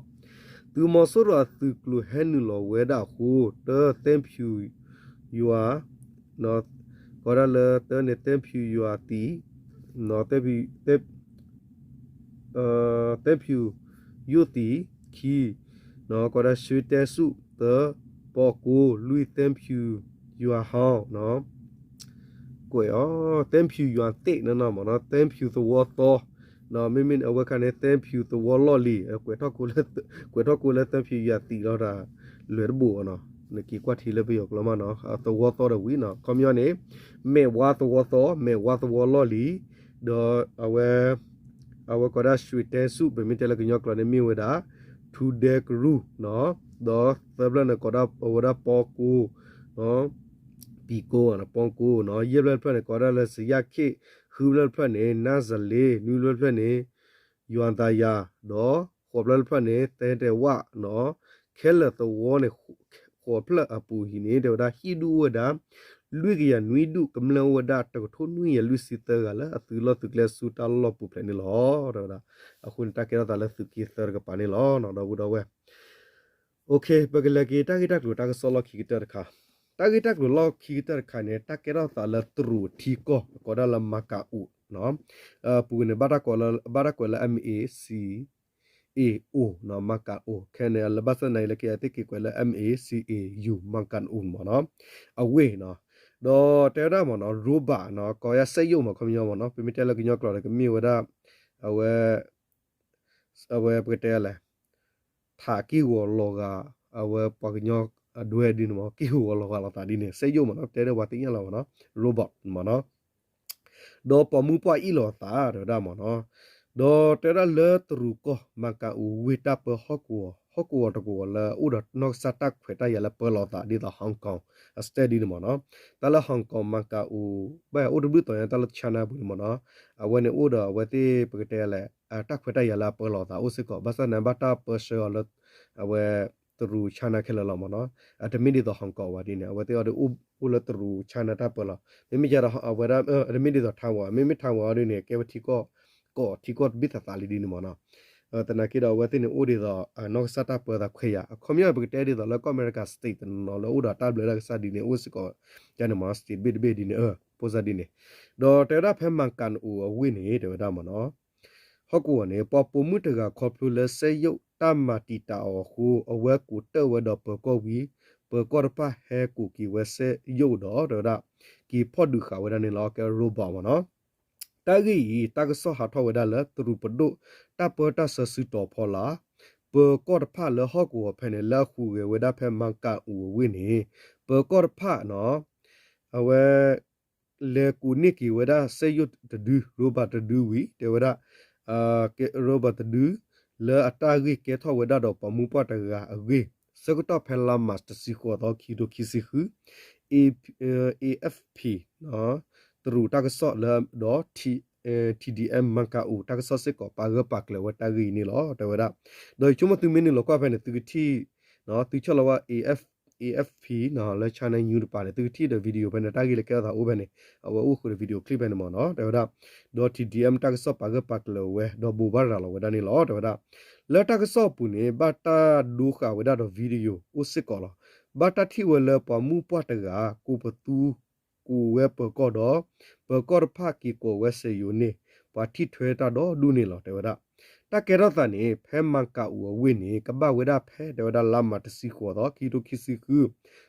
သုးမီၤစိရိၤအသုးကျိၤဟဲနုာ်လီၤဝဲဒၣ်အဃိ တၢ သဲဖၠူၣ်ယွၤ ကီးဒၣ်လၢတၢန့ၣ် သဲဖၠူၣ်ယွၤသံ သဲဖၠူၣ်ယိၣ်သံ ခံ ကီးဒၣ် ရွှေတဲဆူၣ် သၢ ပီၣ်ကိ လွံၢ် သဲဖၠူၣ်ယွၤဟီ ကွဲးအီၤ သဲဖၠူၣ်ယွၤသ့ၣ်နီၤနီၤမ့ၢ်နီၤ သဲဖၠူၣ်သဝီသီ မ့မ့ၢ်အဝဲခါန့ၣ် သၢဖၠူသဝီလီၢ်လံၤ ကွဲးထီၣ်ကိးလၢသၢဖၠူယၤသံးလီၤတၢ် လွဲၢ်တဘိၣ်နီၤ, နက့ၤကွၢ်ထံလၢပယီၤကျိာ်မးနီၤ, သဝီသီတဝံၤနီၤ, ခီပညီန့ၣ် မဲာ်ဝါသဝီသီ မဲာ်ဝါသဝီလီၢ်လံၤ, ဒီးအဝဲ အဝဲကိးဒၣ် ရွှေတဲစု ပမ့ၢ်တဲလၢကညီကျိာ်န့ၣ်မ့ၢ်ဝဲဒၣ် ထူဒဲကရူၢ်, ဒီးသၢဖျၢၣ်န့ၣ်ကိးဒၣ်ဝဲဒၣ်ပီကိ, ပီကိ, ပီကိနီၤ, ယဲၢ်ဖျၢၣ်တဖျၢၣ်န့ၣ် ကိးဒၣ်လၢစယၢ်ခ့ၣ်, ဃုဖျၢၣ်တဖျၢၣ်န့ၣ် နၣ်စလ့, နွံဖျၢၣ်တဖျၢၣ်န့ၣ် ယွၤသးယၤ, ဒီးဃိးဖျၢၣ်တဖျၢၣ်န့ၣ် သဲတဲဝၣ်နီၤ, ခဲလၢာ်သဝီန့ၣ် ဃိးဖျၢၣ်အပူၤအံၤန့ၣ် တဲဝဲဒၣ် ဟံၣ်ဒူၣ်အိၣ်ဝဲဒၣ် လွံၢ်ကယၤနွံဒူၣ် ကမျၢၢ်အိၣ်ဝဲဒၣ် တကထိနွံကယၤလွံၢ်ဆံသၢဂၤလၢအသုးလီၢ်သုးကျဲဆူတၢ်လီၢ်ပူၤဖျဲးန့ၣ်လီၤ တဲဝဲဒၣ်. အဃိန့ၣ် တၢ်ကဲထီၣ်သးလၢသုးက့သၢတကပၤန့ၣ်လီၤ ဒီပုၢ်ဒီဝဲၢ် ပကလဲၤက့ၤတၢ်ဂ့ၢ်တၢ်ကျိၤတၢ်ကစီၣ်လီၢ်ခံကတၢၢ်တခါ, တၢ်ဂ့ၢ်တၢ်ကျိၤလီၢ်ခံကတၢၢ်တခါန့ၣ် တၢ်ကဲထီၣ်သးလၢတရူးထံကီၢ် ကိးဒၣ်လၢ မၤကၤအိၣ် ပူၤန့ၣ် ဘၣ်တၢ်ကွဲးလၢ M A C A O မၤကၤအိၣ်, ခဲန့ၣ် လၢဘၣ်ဆၣ်သနာ်က့လၢ ကယၤသ့ၣ်က့ၤကွဲးလၢ M A C A U မၤကၤအိၣ်မ့ၢ်နီၤ, အဝ့ၢ်နီၤ, ဒီးတဲဝဲဒၣ်မ့ၢ်နီၤ robot နီၤ ကိးယၤစက်ရုပ်မ့ၢ် ခီပညီမ့ၢ်နီၤ ပမ့ၢ်တဲလၢကညီကျိာ်ဒီး ကမ့ၢ်ဝဲဒၣ် အဝဲ အဝဲပကတဲလဲၣ် ထးက့ၢ်ဂီၤလီၤဂာ် အဝဲပှၤကညီအဒွဲၣ်ဒ်န့ၣ်မ့ၢ် က့ၢ်ဂီၤလီၤဂာ်လိာ်သးဒ်န့ၣ် စက်ရုပ်မ့ၢ်နီၤ တဲဒၣ်ပှၤသ့ၣ်ညါလီၤမ့ၢ်နီၤ robot မ့ၢ်နီၤ, ဒီးပိာ်မုၣ်ပှၢ်အ့ၣ်လိာ်သး တဲဝဲဒၣ်မ့ၢ်နီၤ, ဒီးတဲဝဲဒၣ်လၢတရူးကီၢ် မၤကၤအိၣ်ဝ့ၢ်တၢ်ပၢဟီၣ်ကဝီၤ ဟီၣ်ကဝီၤတကဝီၤလၢအအိၣ်ဒီးနီၢ်ကစၢ်တၢ်ခွဲးတၢ်ယာ်လၢပၢလီၤသး ဒ်သိး Hong Kong အ state ဒ်န့ၣ်မ့ၢ်နီၤ, တၢ်လၢ Hong Kong မၤကၤအိၣ် ဘၣ်ယၤအိၣ်တဘျုးတီၤညါ တၢ်လၢ China ပူၤန့ၣ်မ့ၢ်နီၤ, အဝဲန့ၣ်အိၣ်ဒီးအဝဲသ့ၣ်ပကတဲလဲၣ် တၢ်ခွဲးတၢ်ယာ်လၢအပၢလီၤသးအိၣ်စ့ၢ်ကီး ဘၣ်ဆၣ်န့ၣ် ဘၣ်တၢ်ပၢဆှၢအီၤလၢ အဝဲ တရူး China ခဲလၢာ်လီၤမ့ၢ်နီၤ, အတမ့ၢ်ဒ်သိး Hong Kong ဘၣ်ဒ်န့ၣ် အဝဲသ့ၣ်အီၤဒီးအိၣ်လၢတရူး China တၢ်ပၢလီၤ, မ့မ့ၢ်ကဒီးအဝဲဒၣ် တမ့ၢ်ဒ်သိး Taiwan မ့မ့ၢ် Taiwan အီၤဒ်န့ၣ် ကဲဝဲထံကီၢ် ကီၢ်ထံကီၢ်တဘ့ၣ်သးသးလံဒ်န့ၣ်မ့ၢ်နီၤ, သနာ်က့ဒီးအဝဲသ့ၣ်န့ၣ်အိၣ်ဒ်သိး နီၢ်ကစၢ်တၢ်ပၢသးခွဲးယာ် အခီပညီပကတဲဒ်သိးလၢကီၢ်အမဲရကၤ state တနီၤလၢအိၣ်ဒီးတၢ်ဘျၢတၢ်ကစၢ်ဒ်န့ၣ် အိၣ်စ့ၢ်ကီး ကန့ၣ်မ့ၢ်နီၤ state တဘ့ၣ်တဘ့ၣ်ဒ်န့ၣ် ဖိစၢ်ဒ်န့ၣ်, ဒီးတဲဝဲဒၣ်ဖဲမၤကၤနအိၣ်အဝ့ၢ်န့ၣ် တဲဝဲဒၣ်မ့ၢ်နီၤ ဟီၣ်ကဝီၤန့ၣ် ပှၤပိာ်မုၣ်တဂၤခီဖျိလၢစက်ရုပ်တၢ်မၤတံာ်တာ်အီၤအဃိ အဝဲကိးတၢၢ်ဝဲဒီးပၢၤကီၢ်ဝံၤ ပၢၤကီၢ်တဖၣ်ဟဲကိးက့ၤဝဲစက်ရုပ်ဒီး တဲဝဲဒၣ် က့ၤဖီၣ်ဒုးဃာ်ဝဲဒၣ်န့ၣ်လီၤ ကဲ robot မ့ၢ်နီၤ, တၢ်ဂ့ၢ်အံၤ တၢ်ကစီၣ်ဟးထီၣ်ဝဲဒၣ်လၢတရူးပဒိၣ် တၢ်ပၢတၢ်ဆှၢစုတီၤဖီလာ် ပၢၤကီၢ်တဖၣ်လၢဟီၣ်ကဝီၤဖဲန့ၣ် လၢအဟူးဂဲၤဝဲဒၣ်ဖဲမၤကၤအူးအဝ့ၢ်န့ၣ် ပၢၤကီၢ်တဖၣ်နီၤ အဝဲ လဲၤကိးန့ၢ်က့ၤဝဲဒၣ်စက်ရုပ်တဒု robot တဒုဝံၤ တဲဝဲဒၣ် robot တဒု လၢအတၢ်ဂ့ၢ်ကဲထီၣ်ဝဲဒၣ်ဒီးပှၤမုၢ်ပှၢ်တဂၤအဂ့ၢ် ဆၢကတီၢ်ဖဲလါမၢ်ၡးတဆံဃိးသီ ခံကထိခံဆံဃု A F P တရူးတၢ်ကစီၣ်လၢဒီး T D M မၤကၤအူးတၢ်ကစီၣ်စ့ၢ်ကီး ပာ်ဂၢၢ်ပာ်ကျၢၤဝဲတၢ်ဂ့ၢ်အံၤန့ၣ်လီၤ တဲဝဲဒၣ်, ဒီးယဆိကမိၣ်သုမ့ၢ်နုာ်လီၤကွၢ်ဖဲန့ၣ် သုကထံၣ် သုဆီၣ်လီၤဝဲ A F P လၢ Channel News တပၤန့ၣ် သုကထံၣ်ဒီး video ဖဲန့ၣ် တၢ်ဂ့ၢ်လၢကဲထီၣ်သးအိၣ်ဖဲန့ၣ် အဝဲအိၣ်ဃုာ်ဒီး video clip ဖဲန့ၣ်မ့ၢ်နီၤ တဲဝဲဒၣ်, ဒီး T D M တၢ်ကစီၣ်ပာ်ဂၢၢ်ပာ်ကျၢၤဝဲ ဒီးဘိးဘၣ်ရၤလီၤဝဲဒၣ်န့ၣ်လီၤ တဲဝဲဒၣ်, လၢတၢ်ကစီၣ်အပူၤန့ၣ် ဘၣ်တၢ်ဒိဃာ်ဝဲဒၣ်ဒီး video အိၣ်စ့ၢ်ကီးလီၤ. ဘၣ်တၢ်ထံၣ်ဝဲလၢပှၤမုၢ်ပှၢ်တဂၤ ကိးပသူ ကိးဝဲပၢၤကီၢ်ဒီး ပၢၤကီၢ်တဖၣ်က့ၤကိးဝဲစဲးယိၤန့ၣ် ပှၤထံၣ်ထွဲတၢ်ဒီဒူၣ်န့ၣ်လီၤ တဲဝဲဒၣ်. တၢ်ကဲထီၣ်သးန့ၣ် ဖဲမၤကၤအူးအဝ့ၢ်န့ၣ် ကဘၣ်ဝဲဒၣ်ဖဲ တဲဝဲဒၣ် လါမၢ်ၡးတဆံဃိးသီ ခံကထိခံဆံဃု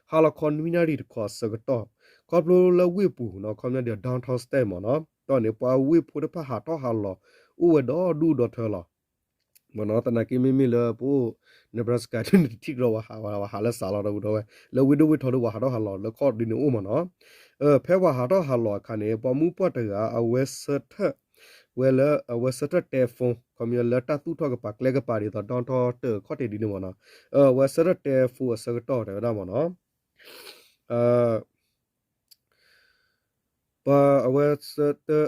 ဟါလီၤခီနွံနၣ်ရံၣ်တခီအဆၢကတီၢ် ခီဖျိလၢဝ့ၢ်ပူၤနီၤ ခီပညီဒီး downtown state မ့ၢ်နီၤ တီၢ်န့ၣ် ပှၤဝ့ၢ်ဖိတဖၣ်ဟးထီၣ်ဟးလီၤ အိၣ်ဝဲဒီဒူၣ်ဒီထၢလီၤ မ့ၢ်နီၤ သနာ်က့မ့မ့ၢ်လၢပအိၣ် Nebraska ဒ်န့ၣ် တထံၣ်ကဒီးဝဲဟးဝဲ ဝဲဟးလၢစးလီၤ ဒီပုၢ်ဒီဝဲၢ် လၢဝ့ၢ်ဒိၣ်ဝ့ၢ်ထီဒီးဝဲဟးထီၣ်ဟးလီၤလၢခီၣ်ဒ်န့ၣ်အိၣ်မ့ၢ်နီၤ. ဖဲဝဲဟးထီၣ်ဟးလီၤအခါန့ၣ် ပှၤမုၢ်ပှၢ်တဂၤ အဝဲဆၢထၢၣ်ဝဲလၢ အဝဲဆၢထၢၣ်တဲ phone ခီပညီလၢတၢ်သူၣ်ထီၣ်ကပၤကျဲကပၤဒ်သိး downtown တၢ်ခီၣ်ထံးဒ်န့ၣ်မ့ၢ်နီၤ. အဝဲဆၢထၢၣ်တဲ phone အဆၢကတီၢ်တဲဝဲဒၣ်မ့ၢ်နီၤ ပှၤအဝဲ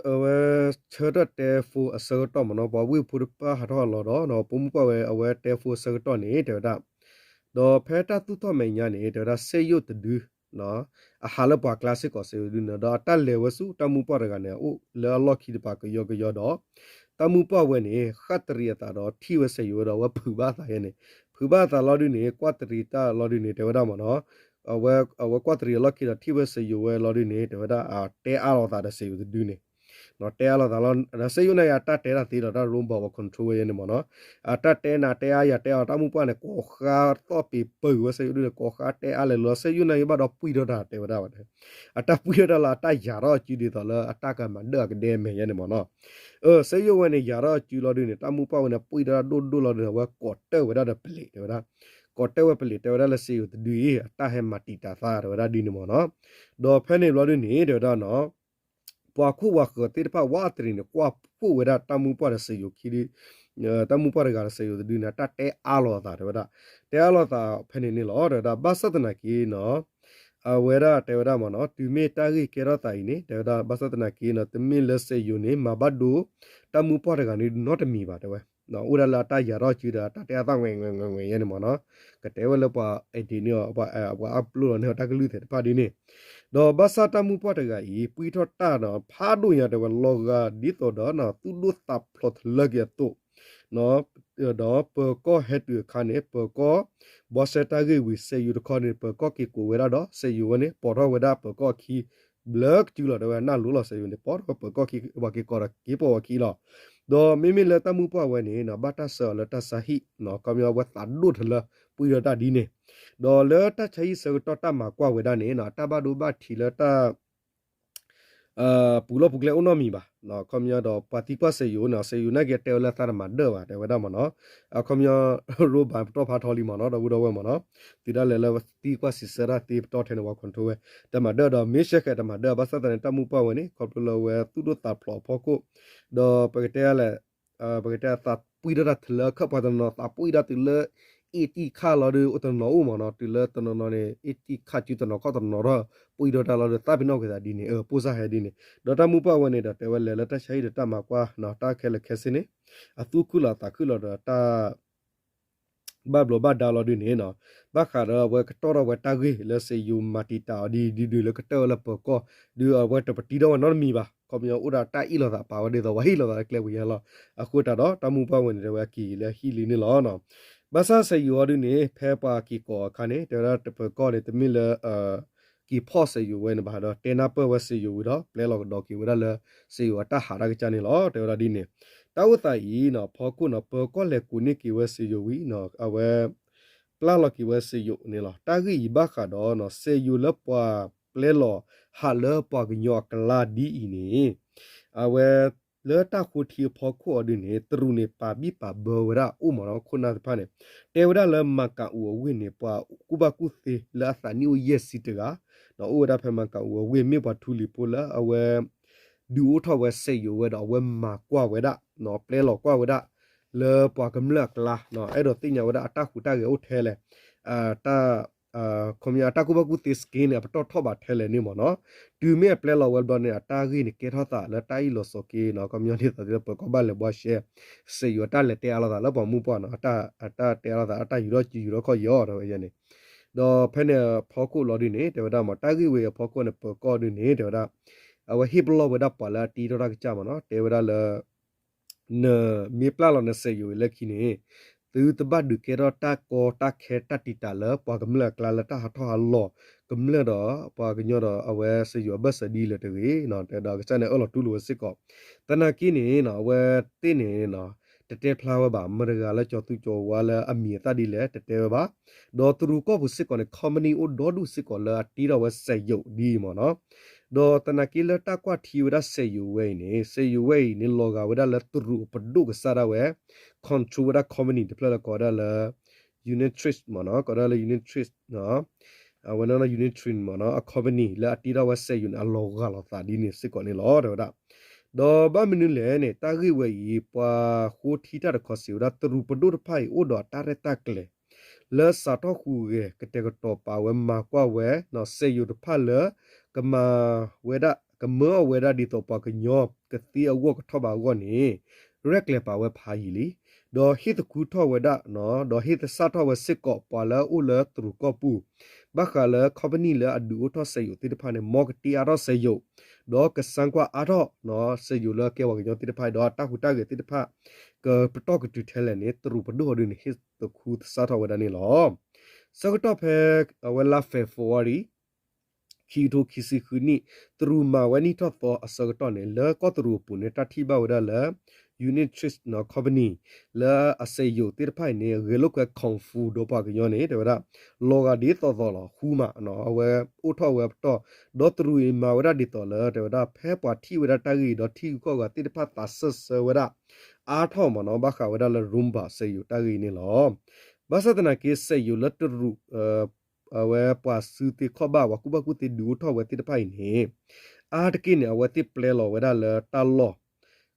အဝဲဆၢထၢၣ်တဲ phone အဆၢကတီၢ်မ့ၢ်နီၤ ပှၤဝ့ၢ်ဖိတဖၣ်ဟးထီၣ်ဟးလီၤဒီး ပိာ်မုၣ်ပှၢ်ဝဲအဝဲတဲ phone အဆၢကတီၢ်န့ၣ် တဲဝဲဒၣ် ဒီးဖဲတၢ်သူၣ်ထီၣ်မဲာ်ညါန့ၣ် တဲဝဲဒၣ် စဲးယိၣ်တဒု အဟးလၢပှၤကျါစ့ၢ်ကီးစဲးယိၣ်တဒုန့ၣ် ဒီးအတၢ်လဲၤဝဲဆူတၢ်မုၢ်ပှၢ်တဂၤန့ၣ် အိၣ်လၢအလီၢ်ခံတပၤကယီကယီဒီး တၢ်မုၢ်ပှၢ်ဝဲန့ၣ် ဃၣ်တရံးအသးဒီးထံၣ်ဝဲစဲးယိၣ်ဝဲဒီး အဝဲဖုးဘၣ်အသးယဲန့ၣ် ဖုးဘၣ်အသးလီၤဒုန့ၣ် ကွၢ်တရံးတၢ်လီၤဒုန့ၣ် တဲဝဲဒၣ်မ့ၢ်နီၤ အဝဲ အဝဲကွၢ်တရံးအလီၢ်ခံဒီးထံၣ်ဝဲစဲးယိၣ်ဝဲလီၤဒုန့ၣ် တဲဝဲဒၣ် တဲအါလိာ်သးဒီးစဲးယိၣ်တဒုန့ၣ် တဲအါလိာ်သးလီၤ. ဒီးစက်ရုံနာ်က့ အတၢ်တဲတၢ်သ့ဒီးတၢ် robot ဝဲ control ဝဲယဲန့ၣ်မ့ၢ်နီၤ. အတၢ်တဲနၤတဲအါယၤတဲအါ တၢ်မုၢ်ပှၢ်န့ၣ် ကိးဃါသီၣ်ပ့ၤပၢၢ်ဝဲစက်ရုံဒုန့ၣ် ကိးဃါတဲအါလဲၤလီၤ စက်ရုံနာ်က့ဘၣ်ဒီးပှံၢ်ထီၣ်တၢ်တဲဝဲဒၣ်ဝဲ အတၢ်ပှံၢ်ထီၣ်တၢ်လီၤ အတၢ်ယၤထီၣ်အစုဒ်သိးလၢအတၢ်ကမၤဒၢၣ်အကဒဲမဲာ်ယဲန့ၣ်မ့ၢ်နီၤ. စက်ရုံဝဲန့ၣ် ယၤထီၣ်အစုလီၤဒုန့ၣ် တၢ်မုၢ်ပှၢ်ဝဲန့ၣ် ပှံၢ်ထီၣ်တၢ်ဒိၣ်ဒိၣ်လီၤဒုန့ၣ် အဝဲကိးတၢၢ်ဝဲဒၣ်ဒီးပလံးတဲဝဲဒၣ် ကိးတၢၢ်ဝဲပလံးတဲဝဲဒၣ်လၢစက်ရုံတဒုအံၤ အတၢ်ဟဲမၤတံာ်တာ်သးတဲဝဲဒၣ်ဒ်န့ၣ်မ့ၢ်နီၤ. ဒီးဖဲန့ၣ်ဘျီဒုန့ၣ် တဲဝဲဒၣ်နီၤ ပှၤခိၣ်ပှၤဃၢၤသ့ၣ်တဖၣ်ဝးတရံးန့ၣ် ကွၢ်ဖှိၣ်ဝဲဒၣ်တၢ်မုၢ်ပှၢ်ဒီးစက်ရုံခံဒု တၢ်မုၢ်ပှၢ်တဂၤဒီးစက်ရုံတဒုန့ၣ် တၢ်တဲအါလိာ်အသးတဲဝဲဒၣ် တဲအါလိာ်သးဖဲန့ၣ်န့ၣ်လီၤ တဲဝဲဒၣ် ဘၣ်ဆၣ်သနာ်က့နီၤ အဝဲဒၣ်တဲဝဲဒၣ်မ့ၢ်နီၤ တုၤမ့ၢ်တၢ်ဂ့ၢ်ကဲထီၣ်သးအံၤန့ၣ် တဲဝဲဒၣ် ဘၣ်ဆၣ်သနာ်က့နီၤ တမ့ၢ်လၢစက်ရုံန့ၣ် မၤဘၣ်ဒိ တၢ်မုၢ်ပှၢ်တဂၤန့ၣ်နီတမံၤဘၣ်တဲဝဲ အိၣ်ဒၣ်လၢအတၢ်ယၤထီၣ်စုဒီး တၢ်တဲအသးဝဲဝဲဝဲဝဲယဲန့ၣ်မ့ၢ်နီၤ ကတဲဝဲလၢပှၤ edit န့ၣ် ပှၤ upload လီၤန့ၢ်အီၤတၢ်ကလုၢ်သ့ၣ်တဖၣ်ဒ်န့ၣ် ဒီးဘၣ်ဆၣ်တၢ်မုၢ်ပှၢ်တဂၤအံၤ ပှံၢ်ထီၣ်တၢ်ဒီး ဖးဒိၣ်ညါတဲဝဲလီၤဂာ်ဒ်သိးဒီး သူၣ်ဒိၣ်သးဖျိးထီၣ်လၢက့ၤအသိး ဒီးပၢၤကီၢ်ဟဲတုၤအခါန့ၣ် ပၢၤကီၢ် ဘီစဲတၢ်ဂ့ၢ်ဝံၤ စက်ရုံတခီန့ၣ် ပၢၤကီၢ်က့ၤကိးဝဲဒၣ်ဒီး စက်ရုံဝဲန့ၣ် ပိာ်ထီၣ်ဝဲဒၣ်ပၢၤကီၢ်အခံ ဘျၢကစုလီၤတဲဝဲ နၢ်လိၤလီၤ စက်ရုံန့ၣ် ပိာ်ထီၣ်ပၢၤကီၢ်ခံ ပှၤက့ၤကိးဒီးက့ၤပိာ်ဝဲခံလီၤ. ဒီးမ့မ့ၢ်လၢတၢ်မုၢ်ပှၢ်ဝဲန့ၣ် ဘၣ်တၢ်ဆှၢအီၤလၢတၢ်ဆါဟံၣ် ခီပညီဝဲသးဒိၣ်ထီၣ်လၢ ပှံၢ်ထီၣ်တၢ်ဒ်န့ၣ် ဒီးလၢတၢ်ဆါဟံၣ်ဆၢကတီၢ်တၢ်မၤကွၢ်ဝဲဒၣ်န့ၣ် တၢ်ဘၣ်ဒိဘၣ်ထံးလၢတၢ် ပူၤလီၢ်ပူၤကျဲအိၣ်နီတမံၤဘၣ်. ခီပညီဒီးပှၤသံကွၢ်စက်ရုံန့ၣ် စက်ရုံနာ်က့တဲဝဲလၢသးတမၤဒၢၣ်ဘၣ် တဲဝဲဒၣ်မ့ၢ်နီၤ. အခီပညီ ရိဘၣ်ပတီၢ်ဖးထီလံမ့ၢ်နီၤ ဒီပုၢ်ဒီဝဲၢ်မ့ၢ်နီၤ. တုၤဒၣ်လဲာ်လၢသံကွၢ်စံးဆၢတၢ်သ့ပတီၢ်ထဲန့ၣ် ပှၤ control ဝဲ တမၤဒၢၣ်ဒီး မ့ၢ်ရှဲဃဲးတမၤဒၢၣ် ဘၣ်ဆၣ်သနာ်က့ တၢ်မုၢ်ပှၢ်ဝဲန့ၣ် ခီဖျိလၢဝဲသူၣ်ဒိၣ်သးဖျိးအဖီခိၣ် ဒီးပကတဲလဲၣ် ပကတဲအသးပှံၢ်ထီၣ်တၢ်ထီလၢအခၢၣ် ပှၤတနီၤနီၤသးပှံၢ်ထီၣ်တုၤလၢ အ့ၣ်တံၢ်ခၣ်လီၤဒီး အိၣ်တနီၤအိၣ်မ့ၢ်နီၤ တုၤလၢတနီၤနီၤန့ၣ် အ့ၣ်တံၢ်ခၣ်စုတနီၤခီၣ်တနီၤထီၣ် ပှံၢ်ထီၣ်တၢ်လီၤဒီး သးပ့ၤနီၣ်ကွံာ်သးဒ်န့ၣ် ပိၢ်စၢ်ဟဲဒ်န့ၣ် ဒီးတၢ်မုၢ်ပှၢ်ဝဲန့ၣ်ဒီး တဲဝဲလဲၤလၢတၢ်ဆါဟံၣ်ဒီးတၢ်မၤကွၢ် တၢ်ခဲလၢာ်ခဲဆ့န့ၣ် အသူၣ်ခုၣ်လီၤသးခုၣ်လီၤဒီးတၢ် ဘၣ်ဘျီးဘၣ်ဒါလီၤဒ်န့ၣ်နီၤ, ဘၣ်ဃးဒီးအဝဲကတီၢ်ထီၣ်ဝဲတၢ်ဂ့ၢ်လၢစ့ယိၤမၤတံာ်တာ်အီၤဒ်ဒ်ဒုးလၢကတၢၢ်ဝဲလၢပၢၤကီၢ်, ဒုးအဝဲတပတံထီၣ်ဝဲနီတမံၤဘၣ်,ခီပညီအိၣ်ဒီးတၢ်အ့ၣ်လိာ်သးပာ်ဝဲဒ်သိးပှၤဟ့ၣ်လိာ်သးလၢကျဲပူၤညါလီၤ. အဃိသတးဒီး တၢ်မုၢ်ပှၢ်ဝဲန့ၣ်တဲဝဲအက့ၤလၢဟံၣ်လံန့ၣ်လီၤ. ဘၣ်ဆၣ်စ့ယိၤအီၤဒ်န့ၣ် ဖဲပှၤက့ၤကိးအခါန့ၣ် တဲဝဲဒၣ်တပၢၤကီၢ်န့ၣ် တမ့ၢ်လၢ က့ၤဖီၣ်စ့ယိၤဝဲန့ၣ်ဘၣ်ဒီး တဲနၢ်ပၢၢ်ဝဲစ့ယိၤဝံၤဒီး ပျဲလီၤကဒီးက့ၤဝဲဒၣ်လၢစ့ယိၤအတၢ်ဟးတၢ်ကစၢ်န့ၣ်လီၤ. တဲဝဲဒၣ်ဒ်န့ၣ်, တၢ်အိၣ်သးအံၤ ဖီခိၣ်န့ၣ် ပၢၤကီၢ်လဲၤကူးန့ၢ်က့ၤဝဲစ့ယိၤဝံၤ အဝဲ ပျၢ်လီၤက့ၤဝဲစ့ယိၤန့ၣ်လီၤ. တၢ်ဂ့ၢ်အံၤဘၣ်ဃးဒီး စ့ယိၤလၢပှၤပျဲလီၤဟးလၢပှၤကညီအကျါဒ်အံၤန့ၣ် အဝဲ လၢတၢ်ဃိထံအဖီခိၣ်အီၤဒ်န့ၣ် တရူးန့ၣ်ပာ်ဘံၣ်ပာ်ဘၢဝဲဒၣ်အိၣ်မးဒီးခိၣ်နၢ်တဖၣ်န့ၣ် တဲဝဲဒၣ်လၢမၤကၤအူးအဝ့ၢ်န့ၣ် ပှၤကူၣ်ဘၣ်ကူၣ်သ့လၢအသးနံၣ်အိၣ်ယဲၢ်ဆံတဂၤ ဒီးအိၣ်ဝဲဒၣ်ဖဲမၤကၤအူးအဝ့ၢ် မ့ၢ်ပှၤထူလံၤဖိလၢအဝဲ ဒုးအိၣ်ထီၣ်ဝဲစ့ယိၤဝဲဒီးအဝဲမၤကွၢ်ဝဲဒၣ် ပျဲလီၤကွၢ်ဝဲဒၣ် လၢပှၤကမျၢၢ်အကျါ အဲၣ်ဒိးသ့ၣ်ညါဝဲဒၣ်အတၢ်ဟူးတၢ်ဂဲၤအိၣ်ထဲလဲၣ် တၢ် ခီပညီအတၢ်ကူၣ်ဘၣ်ကူၣ်သ့စက့န့ၣ် အပတီၢ်ထီၣ်ဘးထဲလဲၣ်န့ၣ်မ့ၢ်နီၤ. တုၤမ့ၢ်အပျဲလီၤဝဲဘျီန့ၣ် အတၢ်ဂ့ၢ်န့ၣ်ကဲထီၣ်သးလၢတၢ်အ့ၣ်လိာ်ဆိးက့နီၤ ခီပညီဒ်သိးလၢပၢၤကီၢ်ဘၣ်လဲၤဘှါရှဲ စ့ယိၤအတၢ်လဲၤတဲအါလိာ်သးလၢပှၤမုၢ်ပှၢ်နီၤ အတၢ်တဲအါလိာ်သး အတၢ်ယူၤထီၣ်ယူၤထီၣ်ခီၣ်ယီၤတဲဝဲန့ၣ် ဒီးဖဲန့ၣ်အဖီခိၣ်လီၤဒ်န့ၣ် တဲဝဲဒၣ်မ့ၢ် တၢ်ဂ့ၢ်ဝဲအဖီခိၣ်န့ၣ် ပၢၤကီၢ်ဒ်န့ၣ် တဲဝဲဒၣ် အဝဲဟ့ၣ်ပလီၢ်ဝဲဒၣ်ပှၤလၢအတံထီၣ်တၢ်ကစၢ်မ့ၢ်နီၤ တဲဝဲဒၣ်လၢ နမ့ၢ်ပျၢ်လီၤနစ့ယိၤအံၤလၢခံန့ၣ် သုတဘၣ်ဒုးကဲထီၣ်တၢ်ကီတၢ်ခဲတၢ်တံာ်တာ်လၢပှၤကမျၢၢ်အကျါလၢတၢ်ဟးထီၣ်ဟးလီၤ ကမျၢၢ်ဒီးပှၤကညီဒီးအဝဲစ့ယိၤအဘၢၣ်စၢၤဒ်လဲၣ်တဂ့ၤ တဲဒီးကစၢ်န့ၣ်အၢၣ်လီၤတူၢ်လိာ်ဝဲစ့ၢ်ကီး သနာ်က့န့ၣ် အဝဲသ့ၣ်န့ၣ် တတဲဖျါဝဲဘၣ် မတၤတဂၤလၢကၠီၤသူကၠီၤဝါလၢအမံၤအသၣ်ဒ်လဲၣ် တတဲဝဲဘၣ် ဒီးတရူးကီၢ်ပူၤစ့ၢ်ကီးန့ၣ် company အိၣ်ဒီဒူၣ်စ့ၢ်ကီးလၢအတံထီၣ်ဝဲစ့ယိၤဒ်အံၤမ့ၢ်နီၤ ဒီးသနာ်က့လၢတၢ်ကွၢ်ထံဝဲဒၣ်စ့ယိၤဝဲအံၤန့ၣ် စ့ယိၤဝဲအံၤန့ၣ် လီၤဂာ်ဝဲဒၣ်လၢတရူးအပဒိၣ်ကစၢ်ဒၣ်ဝဲ control ဝဲဒၣ် company တဖျၢၣ်လၢကိးဝဲဒၣ်လၢ Unitrust မ့ၢ်နီၤ ကိးဝဲဒၣ်လၢ Unitrust အဝဲန့ၣ် Unitrust မ့ၢ်နီၤ အ company လၢအတံထီၣ်ဝဲစ့ယိၤန့ၣ် အလီၤဂာ်လိာ်သးဒ်န့ၣ်စ့ၢ်ကီးန့ၣ်လီၤ တဲဝဲဒၣ် ဒီးဘၣ်မနုၤလဲၣ်န့ၣ် တၢ်ဂ့ၢ်ဝဲအံၤ ပှၤဃိထံတၢ်တခီစံးဝဲဒၣ် တရူးပဒိၣ်တဖၣ်အံၤ အိၣ်ဒီးတၢ်ရဲၣ်တၢ်ကျဲၤ လၢစးထီၣ်ဟူးဂဲၤကတဲာ်ကတီၤပာ်ဝဲမၤကွၢ်ဝဲ စ့ယိၤတဖၣ်လၢ ကမၤဝဲဒၣ် ကမၢအီၤဝဲဒၣ်ဒ်သိးပှၤကညီကသ့အဂီၢ်ကထီၣ်ဘးအဂီၢ်န့ၣ် ရဲၣ်ကျဲၤပာ်ဝဲဖးယံာ်လံ ဒီးဟ့ၣ်သခူထီၣ်ဝဲဒၣ် ဒီးဟ့ၣ်သဆၣ်ထီၣ်ဝဲစ့ၢ်ကီးပှၤလၢအအိၣ်လၢတရူးကီၢ်ပူၤ ဘၣ်ဃးလၢ company လၢအဒုးအိၣ်ထီၣ်စ့ယိၤသ့ၣ်တဖၣ်န့ၣ် မ်ကတ့အါထီၣ်စ့ယိၤ ဒီးကစၢ်ကွၢ်အါထီၣ် စ့ယိၤလၢကဲပှၤကညီသ့ၣ်တဖၣ် ဒီးအတၢ်ဟူးတၢ်ဂဲၤသ့ၣ်တဖၣ် ကပတီၢ်ကတုၤထဲလဲၣ်န့ၣ် တရူးပဒိၣ်အီၤဒ်န့ၣ် ဟ့ၣ်သခူသဆၣ်ထီၣ်ဝဲဒၣ်န့ၣ်လီၤ. ဆၢကတီၢ်ဖဲ အဝဲလါ February ခံကထိခံဆံဃုနံၣ် တရူးမၤဝဲနံၣ်ထီၣ်သီအဆၢကတီၢ်န့ၣ် လၢကီၢ်တရူးအပူၤန့ၣ် တၢ်ထံၣ်ဘၣ်ဝဲဒၣ်လၢ Unitrust Company လၢအစက်ရုံသ့ၣ်တဖၣ်အံၤန့ၣ် ဂဲၤလိာ်ကွဲ confirm ဒီးပှၤကညီန့ၣ် တဲဝဲဒၣ် လီၤဂာ်ဒ်သိးသိးလီၤ ဃူမး အဝဲအိၣ်ထီၣ်ဝဲအပတီၢ် ဒီးတရူးအံၤမၤဝဲဒၣ်ဒ်သိးလၢ တဲဝဲဒၣ် ဖဲပှၤထံၣ်ဝဲဒၣ်တၢ်ဂ့ၢ်အံၤ ဒီးထံဂုၤကီၢ်ဂၤသ့ၣ်တဖၣ်သးစၢၢ်ဆၢဝဲဒၣ် အါထီၣ်မ့ၢ်နီၤ ဘၣ်ဃးဝဲဒၣ်လၢ Roomba စက်ရုံတၢ်ဂ့ၢ်အံၤန့ၣ်လီၤ. ဘၣ်ဆၣ်သနာ်က့ စက်ရုံလၢတရူး အဝဲပှၤစုသ့ခီၣ်ဘၣ် ပှၤကူၣ်ဘၣ်ကူၣ်သ့ဒုးအိၣ်ထီၣ်ဝဲသ့ၣ်တဖၣ်အံၤန့ၣ် အါတက့ၢ်န့ၣ် အဝဲသ့ၣ်ပျဲလီၤဝဲဒၣ်လၢတၢ်လီၢ်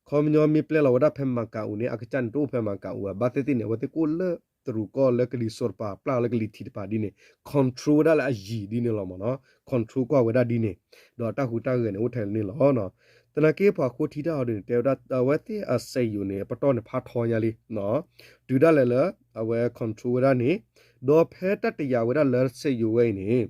ခီပညီမ့ၢ်ပျဲလီၤဝဲဒၣ်ဖဲမၤကၤအူးန့ၣ် အကစၢ်န့ၣ်တအိၣ်ဖဲမၤကၤအူးဘၣ် ဘၣ်သ့ၣ်သ့ၣ်န့ၣ် အဝဲသ့ၣ်ကအိၣ်လၢတရူးကီၢ်လၢကလံၤစိးတပၤ ပျၢ်လၢကလံၤထံးတပၤဒ်န့ၣ် control ဝဲဒၣ်လၢအယံၤဒ်န့ၣ်လီၤမ့ၢ်နီၤ control ကွၢ်ဝဲဒၣ်ဒ်န့ၣ် ဒီးတၢ်ဟူးတၢ်ဂဲၤန့ၣ် အိၣ်ထဲန့ၣ်လီၤ. သနာ်က့ပှၤဃိထံတၢ်အီၤဒ်န့ၣ် တဲဝဲဒၣ် အဝဲသ့ၣ်အစက်ရုံန့ၣ် အပတီၢ်န့ၣ်ဖးထီညါလံ တုၤဒၣ်လဲာ်လၢ အဝဲ control ဝဲဒၣ်န့ၣ် ဒီးဖဲတၢ်တယာ်ဝဲဒၣ်လၢစက်ရုံဝဲအံၤန့ၣ်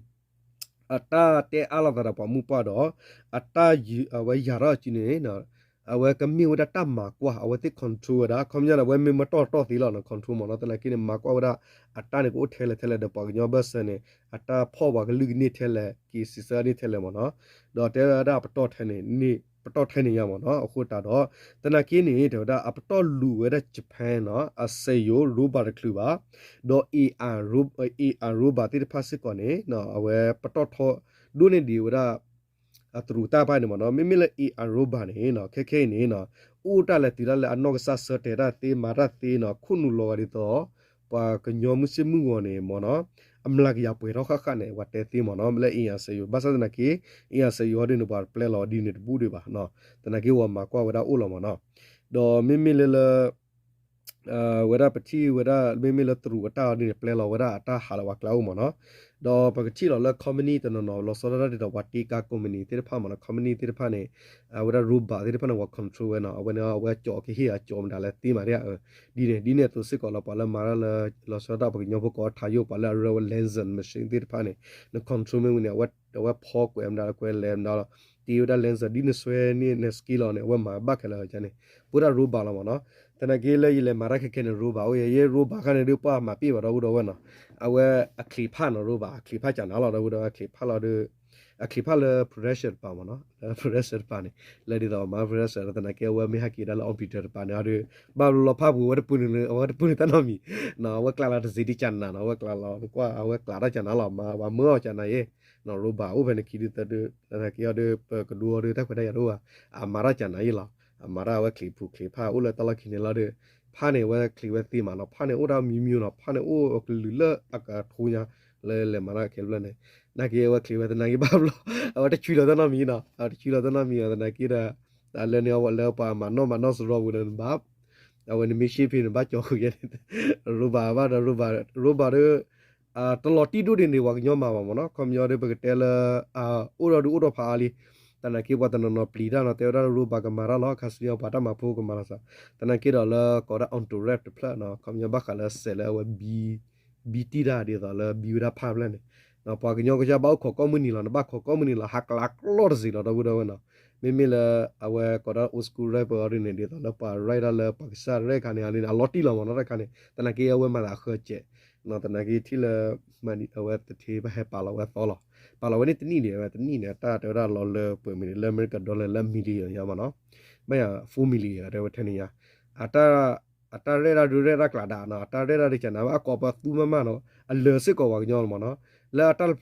အတၢ်တဲအါလိာ်သးဒီးပှၤမုၢ်ပှၢ်ဒီး အတၢ် အဝဲယၤထီၣ်အစုန့ၣ် အဝဲကမ့ၢ်ဝဲဒၣ်တၢ်မၤကွၢ် အဝဲသ့ၣ် control ဝဲဒၣ် ခီပညီန့ၣ် အဝဲမ့ၢ်မတီၢ်တီၢ်သ့လီၤန့ၣ် control မ့ၢ်နီၤ သနာ်က့န့ၣ် မၤကွၢ်ဝဲဒၣ် အတၢ်န့ၣ်ကအိၣ်ထဲလဲၣ်ထဲလဲၣ်ဒီးပှၤကညီဘၢၣ်စၢၤန့ၣ် အတၢ်ဖီၣ်ပှၤကလုာ်ကန့ၢ်ထဲလဲၣ် က့ၤစံးဆၢန့ၢ်ထဲလဲၣ်မ့ၢ်နီၤ ဒီးတဲဝဲဒၣ်ပတီၢ်ထဲန့ၣ် ပတီၢ်ထဲန့ၣ်ညါမ့ၢ်နီၤ အဃိသတးဒီး သနာ်က့န့ၣ် တဲဝဲဒၣ်အပတီၢ်လူၤဝဲဒၣ် Japan နီၤ အစက်ရုံ Roomba တချုးဘၣ် ဒီး AI Roomba သ့ၣ်တဖၣ်စ့ၢ်ကီးန့ၣ် အဝဲပတီၢ်ထီဒိၣ်န့ၢ်ဒံးဝဲဒၣ် အတရူးတၢ်ဖၣ်န့ၣ်မ့ၢ်နီၤ မ့မ့ၢ်လၢ AI Roomba န့ၣ် ခဲခဲအံၤန့ၣ် အိၣ်တၢ်လဲၤတုၤတၢ်လၢအနီၢ်ကစၢ်ဆၢတဲာ်တၢ်သ့ မၤတၢ်သ့နီၤ ခိၣ်နူာ်လီၤဂာ်ဒ်သိး ပှၤကညီမုၢ်ဆ့ၣ်မုၢ်ဂီၤန့ၣ်မ့ၢ်နီၤ အမျးကယၤပှဲၤထီၣ်ဃၣ်ဃၣ်န့ၣ် ပှၤတဲသ့မ့ၢ်နီၤ လၢ AI စက်ရုံ ဘၣ်ဆၣ်သနာ်က့ AI စက်ရုံအီၤဒ်န့ၣ် ပှၤပျဲလီၤဒ်န့ၣ်တဘူၣ်ဒံးဘၣ် သနာ်က့ ပှၤမၤကွၢ်ဝဲဒၣ်အိၣ်လီၤမ့ၢ်နီၤ ဒီးမ့မ့ၢ်လၢလၢ ဝဲဒၣ်ပထံၣ်ဝဲဒၣ် မ့မ့ၢ်လၢတရူးအတၢ်အီၤဒ်န့ၣ် ပျဲလီၤဝဲဒၣ်အတၢ်ဟးလၢပှၤကျါအိၣ်မ့ၢ်နီၤ ဒီးပကထံၣ်လီၤလၢ company တနီၤနီၤ လီၤဆီဒၣ်တၢ်ဒ်သိးပှၤတ့ကါ company သ့ၣ်တဖၣ်မ့ၢ်နီၤ company သ့ၣ်တဖၣ်န့ၣ် အဝဲဒၣ် Roomba သ့ၣ်တဖၣ်န့ၣ် ပှၤ control ဝဲနီၤ အဝဲန့ၣ် အဝဲကၠီကဟ့ၣ်အကၠီမတၤလဲၣ်သ့မးဒ် ဒ်န့ၣ် ဒ်န့ၣ်အသိးစ့ၢ်ကီးလီၤ ပှၤလၢမၤတၢ်လၢ လီၤဆီဒၣ်တၢ်ပှၤကညီဖိကိးထးယိၣ် ပှၤလၢအရၢဝဲ laser machine သ့ၣ်တဖၣ်န့ၣ် န control မ့ၢ်ဝံၤန့ၣ် အဝဲ အဝဲဖီကွဲးမတၤလၢကွဲးလဲၤမတၤလီၤ တ့ဝဲဒၣ် laser ဒ်နစွဲန့ၣ် န skill လီၤန့ၣ် အဝဲမၤဘၣ်ခဲလၢာ်န့ၣ် ပဝဲဒၣ် Roomba လီၤမ့ၢ်နီၤ သနာ်က့လၢယလဲၤမၤတၢ်ခဲခဲန့ၣ် Roomba အိၣ်ယဲ ယဲ Roomba ခါန့ၣ်ဒုးပှၢ်မၤပ့ၢ်ဘၣ်ဒီပုၢ်ဒီဝဲၢ်နီၤ အဝဲအချံးဖးနီၤ Roomba အချံးဖးကၢ်နၤလီၤဒီပုၢ်ဒီဝဲၢ် အချံးဖးလီၤဒီး အချံးဖးလၢ production တပၤမ့ၢ်နီၤ လၢ production တပၤန့ၣ် လၢဒ်သိးမၤ production သနာ်က့အဝဲမ့ၢ်ဟဲက့ၤဒၣ်လၢ computer တပၤန့ၣ်အီၤဒီး ဘၣ်ဘျီလီၤဖးပူၤဝဲတပူၤန့ၣ် အဝဲတပူၤန့ၣ်တၢ်နီတမံၤ အဝဲကျးလီၤတစ့းဒ်ကၢ်နၤနီၤ အဝဲကျးလီၤ နကွၢ် အဝဲကျးတၢ်ကၢ်နၤလီၤ မၤဝဲမၢအီၤကၢ်နၤယဲ Roomba အိၣ်ဖဲန့ၣ်ခံဒုသၢဒု သနာ်က့အီၤဒီး ပကဒူအီၤဒီးတၢ်ခွဲးတၢ်ယာ်တအိၣ်ဘၣ် အမၤတၢ်ကၢ်နၤယဲလီၤ အမၤတၢ်အဝဲချံးပူၤချံးဖးအိၣ်လၢတၢ်လီၢ်ခံန့ၣ်လီၤဒီး ဖးန့ၣ်အဝဲချံးဝဲသ့မးနီၤ ဖးန့ၣ်အိၣ်ဒၣ်မံမံနီၤ ဖးန့ၣ်အိၣ်ကလုာ်လၢအကထိညါ လၢလဲၤမၤတၢ်ခဲဘျီန့ၣ် သနာ်က့အဝဲချံးဝဲသနာ်က့ဘၣ်ဘျီ အဝဲတဆူလီၤတၢ်နီတမံၤနီၤ အဝဲတဆူလီၤတၢ်နီတမံၤအီၤသနာ်က့ဒီး လၢန့ၣ်အဝဲလၢပှၤမၤနီၣ်မၤနီၣ်စရီပူၤန့ၣ်ဘၣ် အဝဲန့ၣ်မ့ၢ်ရှ့ဖ့န့ၣ် ဘၣ်ကၠီဃုာ်ယဲန့ၣ် Roomba ဘၣ်ဒီး Roomba Roomba ဒီး တလီၤတံၢ်ဒိၣ်ဒ်န့ၣ် ပှၤကညီမၤဘၣ်မ့ၢ်နီၤ ခီပညီဒီး ပကတဲလၢ အိၣ်ဒီးဒုးအိၣ်ထီၣ်ဖးအါလံ သနာ်က့ပှၤတနီၤနီၤပျံၤတၢ်နီၤ တဲဝဲဒၣ် Roomba ကမၤတၢ်လီၤ ခါဆူညါပှၤတၢ်မၤဖိကမၤလီၤစၢ် သနာ်က့ဒီးလၢကိးဒၣ် on the rack တဖျၢၣ်နီၤ ခီပညီဘၣ်ဃးလၢစဲးလၢအဝဲ ဘံတံၢ်တၢ်ဒ်သိးလၢဘံဝဲဒၣ်ဖးဖျၢၣ်န့ၣ် ပှၤကညီကစၢ်ဘၣ်အိၣ်ခိးကိးမုၢ်နံၤလီၤ နဘၣ်ခိးကိးမုၢ်နံၤလီၤ ဟးကျးကျီၢ်တစ့းလီၤ ဒီပုၢ်ဒီဝဲၢ်နီၤ မ့မ့ၢ်လၢ အဝဲကိးဒၣ် old school rapper အီၤဒ်န့ၣ် ဒ်သိးလၢပှၤ rap ဒၣ်လၢပှၤကစၢ် rap ခါန့ၣ် အလီၤတံၢ်လီၤမ့ၢ်နီၤ တၢ်ခါန့ၣ် သနာ်က့အဝဲမၤသးဃၢကဲး သနာ်က့ထံၣ်လၢ အဝဲသထ့ဘၣ်ဟဲပာ်လီၤဝဲသီလီၤ ပာ်လီၤဝဲန့ၣ်တနံၣ်န့ၣ် အဝဲတနံၣ်န့ၣ် အတၢ်တဲဝဲဒၣ်လီၤလၢပှဲၤမံၤန့ၣ် လၢအမဲရကၤ dollar လၢ million ညါမ့ၢ်နီၤ ဘၣ်ယၤ four million တဲဝဲထဲန့ၣ်ညါ အတၢ် အတၢ်ရဲၣ်ဒၣ်ဒုးရဲၣ်ဒၣ်ကျးဒၣ်နီၤ အတၢ်ရဲၣ်ဒၣ်ဒုးကနၣ်ဘၣ်အကိးပသူမးမးနီၤ အလၢာ်စ့ၢ်ကီးပှၤကညီလီၤမ့ၢ်နီၤ လၢအတၢ်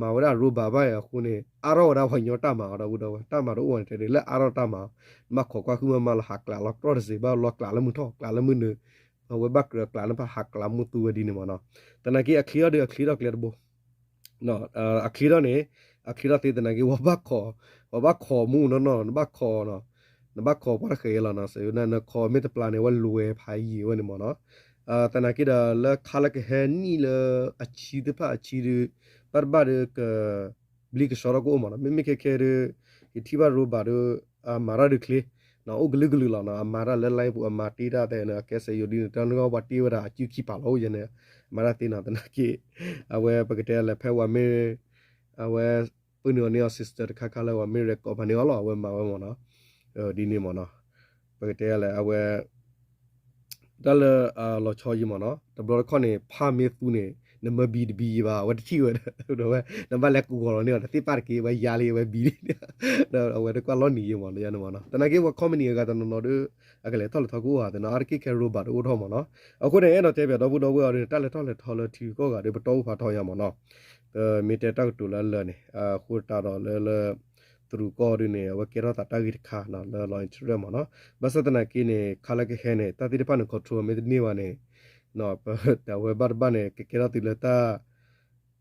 မၤဝဲဒၣ် Roomba ဘၣ်အဃိန့ၣ် အါထီၣ်ဝဲဒၣ်ပှၤကညီတၢ်မၤအီၤဒီပုၢ်ဒီဝဲၢ် တၢ်မၤတအိၣ်ဝဲန့ၣ်တဲဒ် လၢအါထီၣ်တၢ်မၤ နဘၣ်ခိးကွၢ်ဃုမးမးလီၤ ဟးကျးလီၤကျီၢ်တစ့း ဘၣ်လီၤကျးလၢမုၢ်ထီၣ် ကျးလၢမုၢ်နုာ် အဝဲဘၣ်ကြၢးကျးလၢဖး ဟးကျးမုၢ်သူဝဲဒ်န့ၣ်မ့ၢ်နီၤ သနာ်က့အချံထီၣ်ဒီးအချံထီၣ်ကျဲတဘိ အချံထီၣ်န့ၣ် အချံထီၣ်သ့သနာ်က့ ပှၤဘၣ်ခိး ပှၤဘၣ်ခိးမူနီၢ်နီၢ် နဘၣ်ခိး နဘၣ်ခိးပှၤတဃဲးလီၤနီၤ စနခိးမ့ၢ်တပျၢ်န့ၣ် ဝဲလွဲဖးယံာ်ဝဲန့ၣ်မ့ၢ်နီၤ သနာ်က့ဒီးလၢခါလၢကဟဲနံၣ်လၢအဆံသ့ၣ်တဖၣ်အဆံဒုး ဘၣ်တဘၣ်ဒီးက ဘျံကဆှီထီၣ်ကအိၣ်မ့ၢ်နီၤ မ့မ့ၢ်ခဲခဲဒီး ယထံၣ်ဘၣ် Roomba ဒီး အမၤတၢ်ဒုးချ့ အိၣ်ကလုာ်ကလုာ်လီၤနီၤ အမၤတၢ်လၢ line ပူၤ အမၤတ့ၢ်တၢ်သဲးန့ၣ် အကဲစဲးယိၤဒ်န့ၣ် တၢ်န့ၣ် ပှၤတ့ၢ်ဝဲဒၣ်အကုခံပာ်လီၤအိၣ်ယဲန့ၣ် မၤတၢ်သ့နီၤ သနာ်က့ အဝဲပကတဲလၢဖဲဝဲမ့ၢ် အဝဲ ပှၤန့ၢ်အီၤန့ၢ်အီၤ sister တခါခါလၢပှၤမ့ၢ် record ဖးန့ၢ်အီၤလီၤ အဝဲမၤဝဲမ့ၢ်နီၤ ဒ်န့ၣ်မ့ၢ်နီၤ ပကတဲလၢအဝဲ တၢ်လၢ လီၤဆီယံာ်မ့ၢ်နီၤ တဘျီတခီၣ်န့ၣ် ဖးမ့ၢ်သူန့ၣ် နမၢဘံတဘံယဘၣ် အဝဲတထံၣ်ဝဲဒီး ဝဲ နဘၣ်လဲၤကဂီၤလီၤန့ၢ်အီၤ တသ့ၣ်ပၣ်တက့ၢ် ဝဲယါလံ အဝဲဘံလံ ဒီးအဝဲတကွၢ်လီၤနံၤယံမး လၢယန့ၣ်မးနီၤ သနာ်က့ပှၤ company အဂၤတနီၤနီၤဒီး အကလဲၤထီၣ်လဲၤထီကအိၣ်ဧါ သနာ်က့ခဲ robot တအိၣ်ထီၣ်မးနီၤ အဃိန့ၣ် အဲၣ်ဒိးတဲပၠးဒီပုၢ်ဒီဝဲၢ်အီၤဒ်န့ၣ် တၢ်လဲၤထီၣ်လဲၤထီလၢထံဂုၤကီၢ်ဂၤဒီး ပတီၢ်အိၣ်ဖးထီညါမးနီၤ ပမ့ၢ်တဲတၢ်ကတိၤလၢအလၢာ်န့ၣ် အဃိသတးဒီးလၢ လၢ တရူးကီၢ်ဒ်န့ၣ် အဝဲကဲထီၣ်သးတၢ်ဂ့ၢ်တခါလၢ law interest မးနီၤ ဘၣ်ဆၣ်သနာ်က့န့ၣ် ခါလၢကဟဲန့ၣ် တၢ်သ့ၣ်တဖၣ်န့ၣ် control မ့ၢ်တန့ၢ်ဘၣ်န့ၣ် အဝဲဘၣ်တဘၣ်န့ၣ် ကကဲထီၣ်သုလၢတၢ်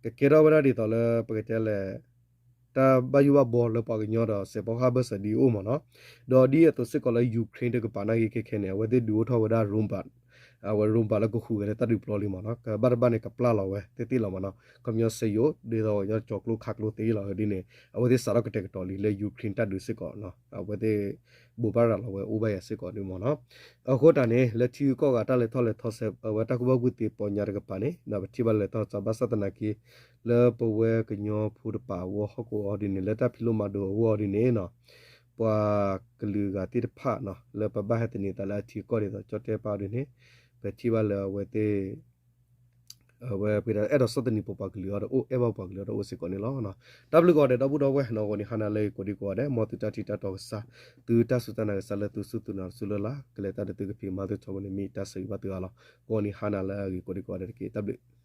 ကကဲထီၣ်ဝဲဒၣ်ဒ်သိးလၢ ပကတဲလဲၣ် တၢ်ဘၣ်ယိၣ်ဘၣ်ဘှီလၢပှၤကညီဒီး စဲးဖီကဟၣ်ဘၢၣ်စၢၤဒ်အံၤအိၣ်မးနီၤ ဒီးဒ်အသိးစ့ၢ်ကီးလၢ Ukraine တကပၤနာ်က့ခဲခဲန့ၣ် အဝဲသ့ၣ်ဒုးအိၣ်ထီၣ်ဝဲဒၣ် robot အဝဲ robot လၢကဃုဂဲၤလၢတၢ်ဒုးပျီလံမးနီၤ ကဘၣ်တဘၣ်န့ၣ် ကပျၢ်လီၤဝဲသ့ၣ်သ့ၣ်လီၤမးနီၤ ခီပညီစက်ရုပ် ဒ်သိးပှၤကညီကၠီၤကျိခးကျိသ့လီၤဒ်န့ၣ် အဝဲသ့ၣ်စးထီၣ်ကတဲာ်ကတီၤလံလၢ Ukraine တၢ်ဒုးစ့ၢ်ကီး အဝဲသ့ၣ် ဘိးဘၣ်ရၤလီၤဝဲအိၣ်ဘၣ်ယၤစ့ၢ်ကီးဒ်မးနီၤ အဃိတၢ်န့ၣ် လၢထံဂုၤကီၢ်ဂၤတၢ်လဲၤထီၣ်လဲၤထီစဲး အဝဲတၢ်ကူၣ်ဘၣ်ကူၣ်သ့ပီညါတကပၤန့ၣ် ပထံၣ်ဘၣ်လၢလဲၤထီၣ်လဲၤထီဘၣ်ဆၣ်သနာ်က့ လၢပဝဲကညီဖိတပၤအဂီၢ်ဟီၣ်ကဝီၤအီၤဒ်န့ၣ် လၢတၢ်ဖံးလိမၤဒိးအဂီၢ်အီၤဒ်န့ၣ်နီၤ ပှၤကလုာ်ဂၤသ့ၣ်တဖၣ်နီၤ လၢပဘၣ်ဟဲသန့ၤသးလၢအထံအကီၢ်ဒ်သိး ကၠီၣ်တဲၣ်ပၢ်အီၤဒ်န့ၣ် ပထံၣ်ဘၣ်လၢအဝဲသ့ၣ် အဝဲပအဲၣ်ဒိးအဲၣ်ဒိးဆီၣ်သနံးပပှၤကလုာ်အီၤဒီးအိၣ် အဲၣ်ဘၣ်ပှၤကလုာ်အီၤဒီးအိၣ်စ့ၢ်ကီးန့ၣ်လီၤ. တၢ်ဘျုးကိးဂၤဒဲး ဒီပုၢ်ဒီဝဲၢ်နီၤ ဂီၤနံၤဟါနၤလၢအဂ့ၤကိးဒံကိးဂၤဒဲး မ်သုတၢ်ထံၣ်တၢ်တီကစၢ် သုတၢ်စူၢ်တၢ်နာ်ကစၢ်လၢသုစူၢ်သုနာ်တစူၢ်လၢ်လၢ် ကလဲၤတၢ်ဒီးသုကဖံးကမၤသုထီဘိန့ၣ် မ့ၢ်တၢ်ဆၢဂ့ၤဘၣ်သုအါလီၤ. ဂီၤနံၤဟါနၤလၢအဂ့ၤကိးဒံကိးဂၤဒဲးတက့ၢ်. တၢ်ဘျုး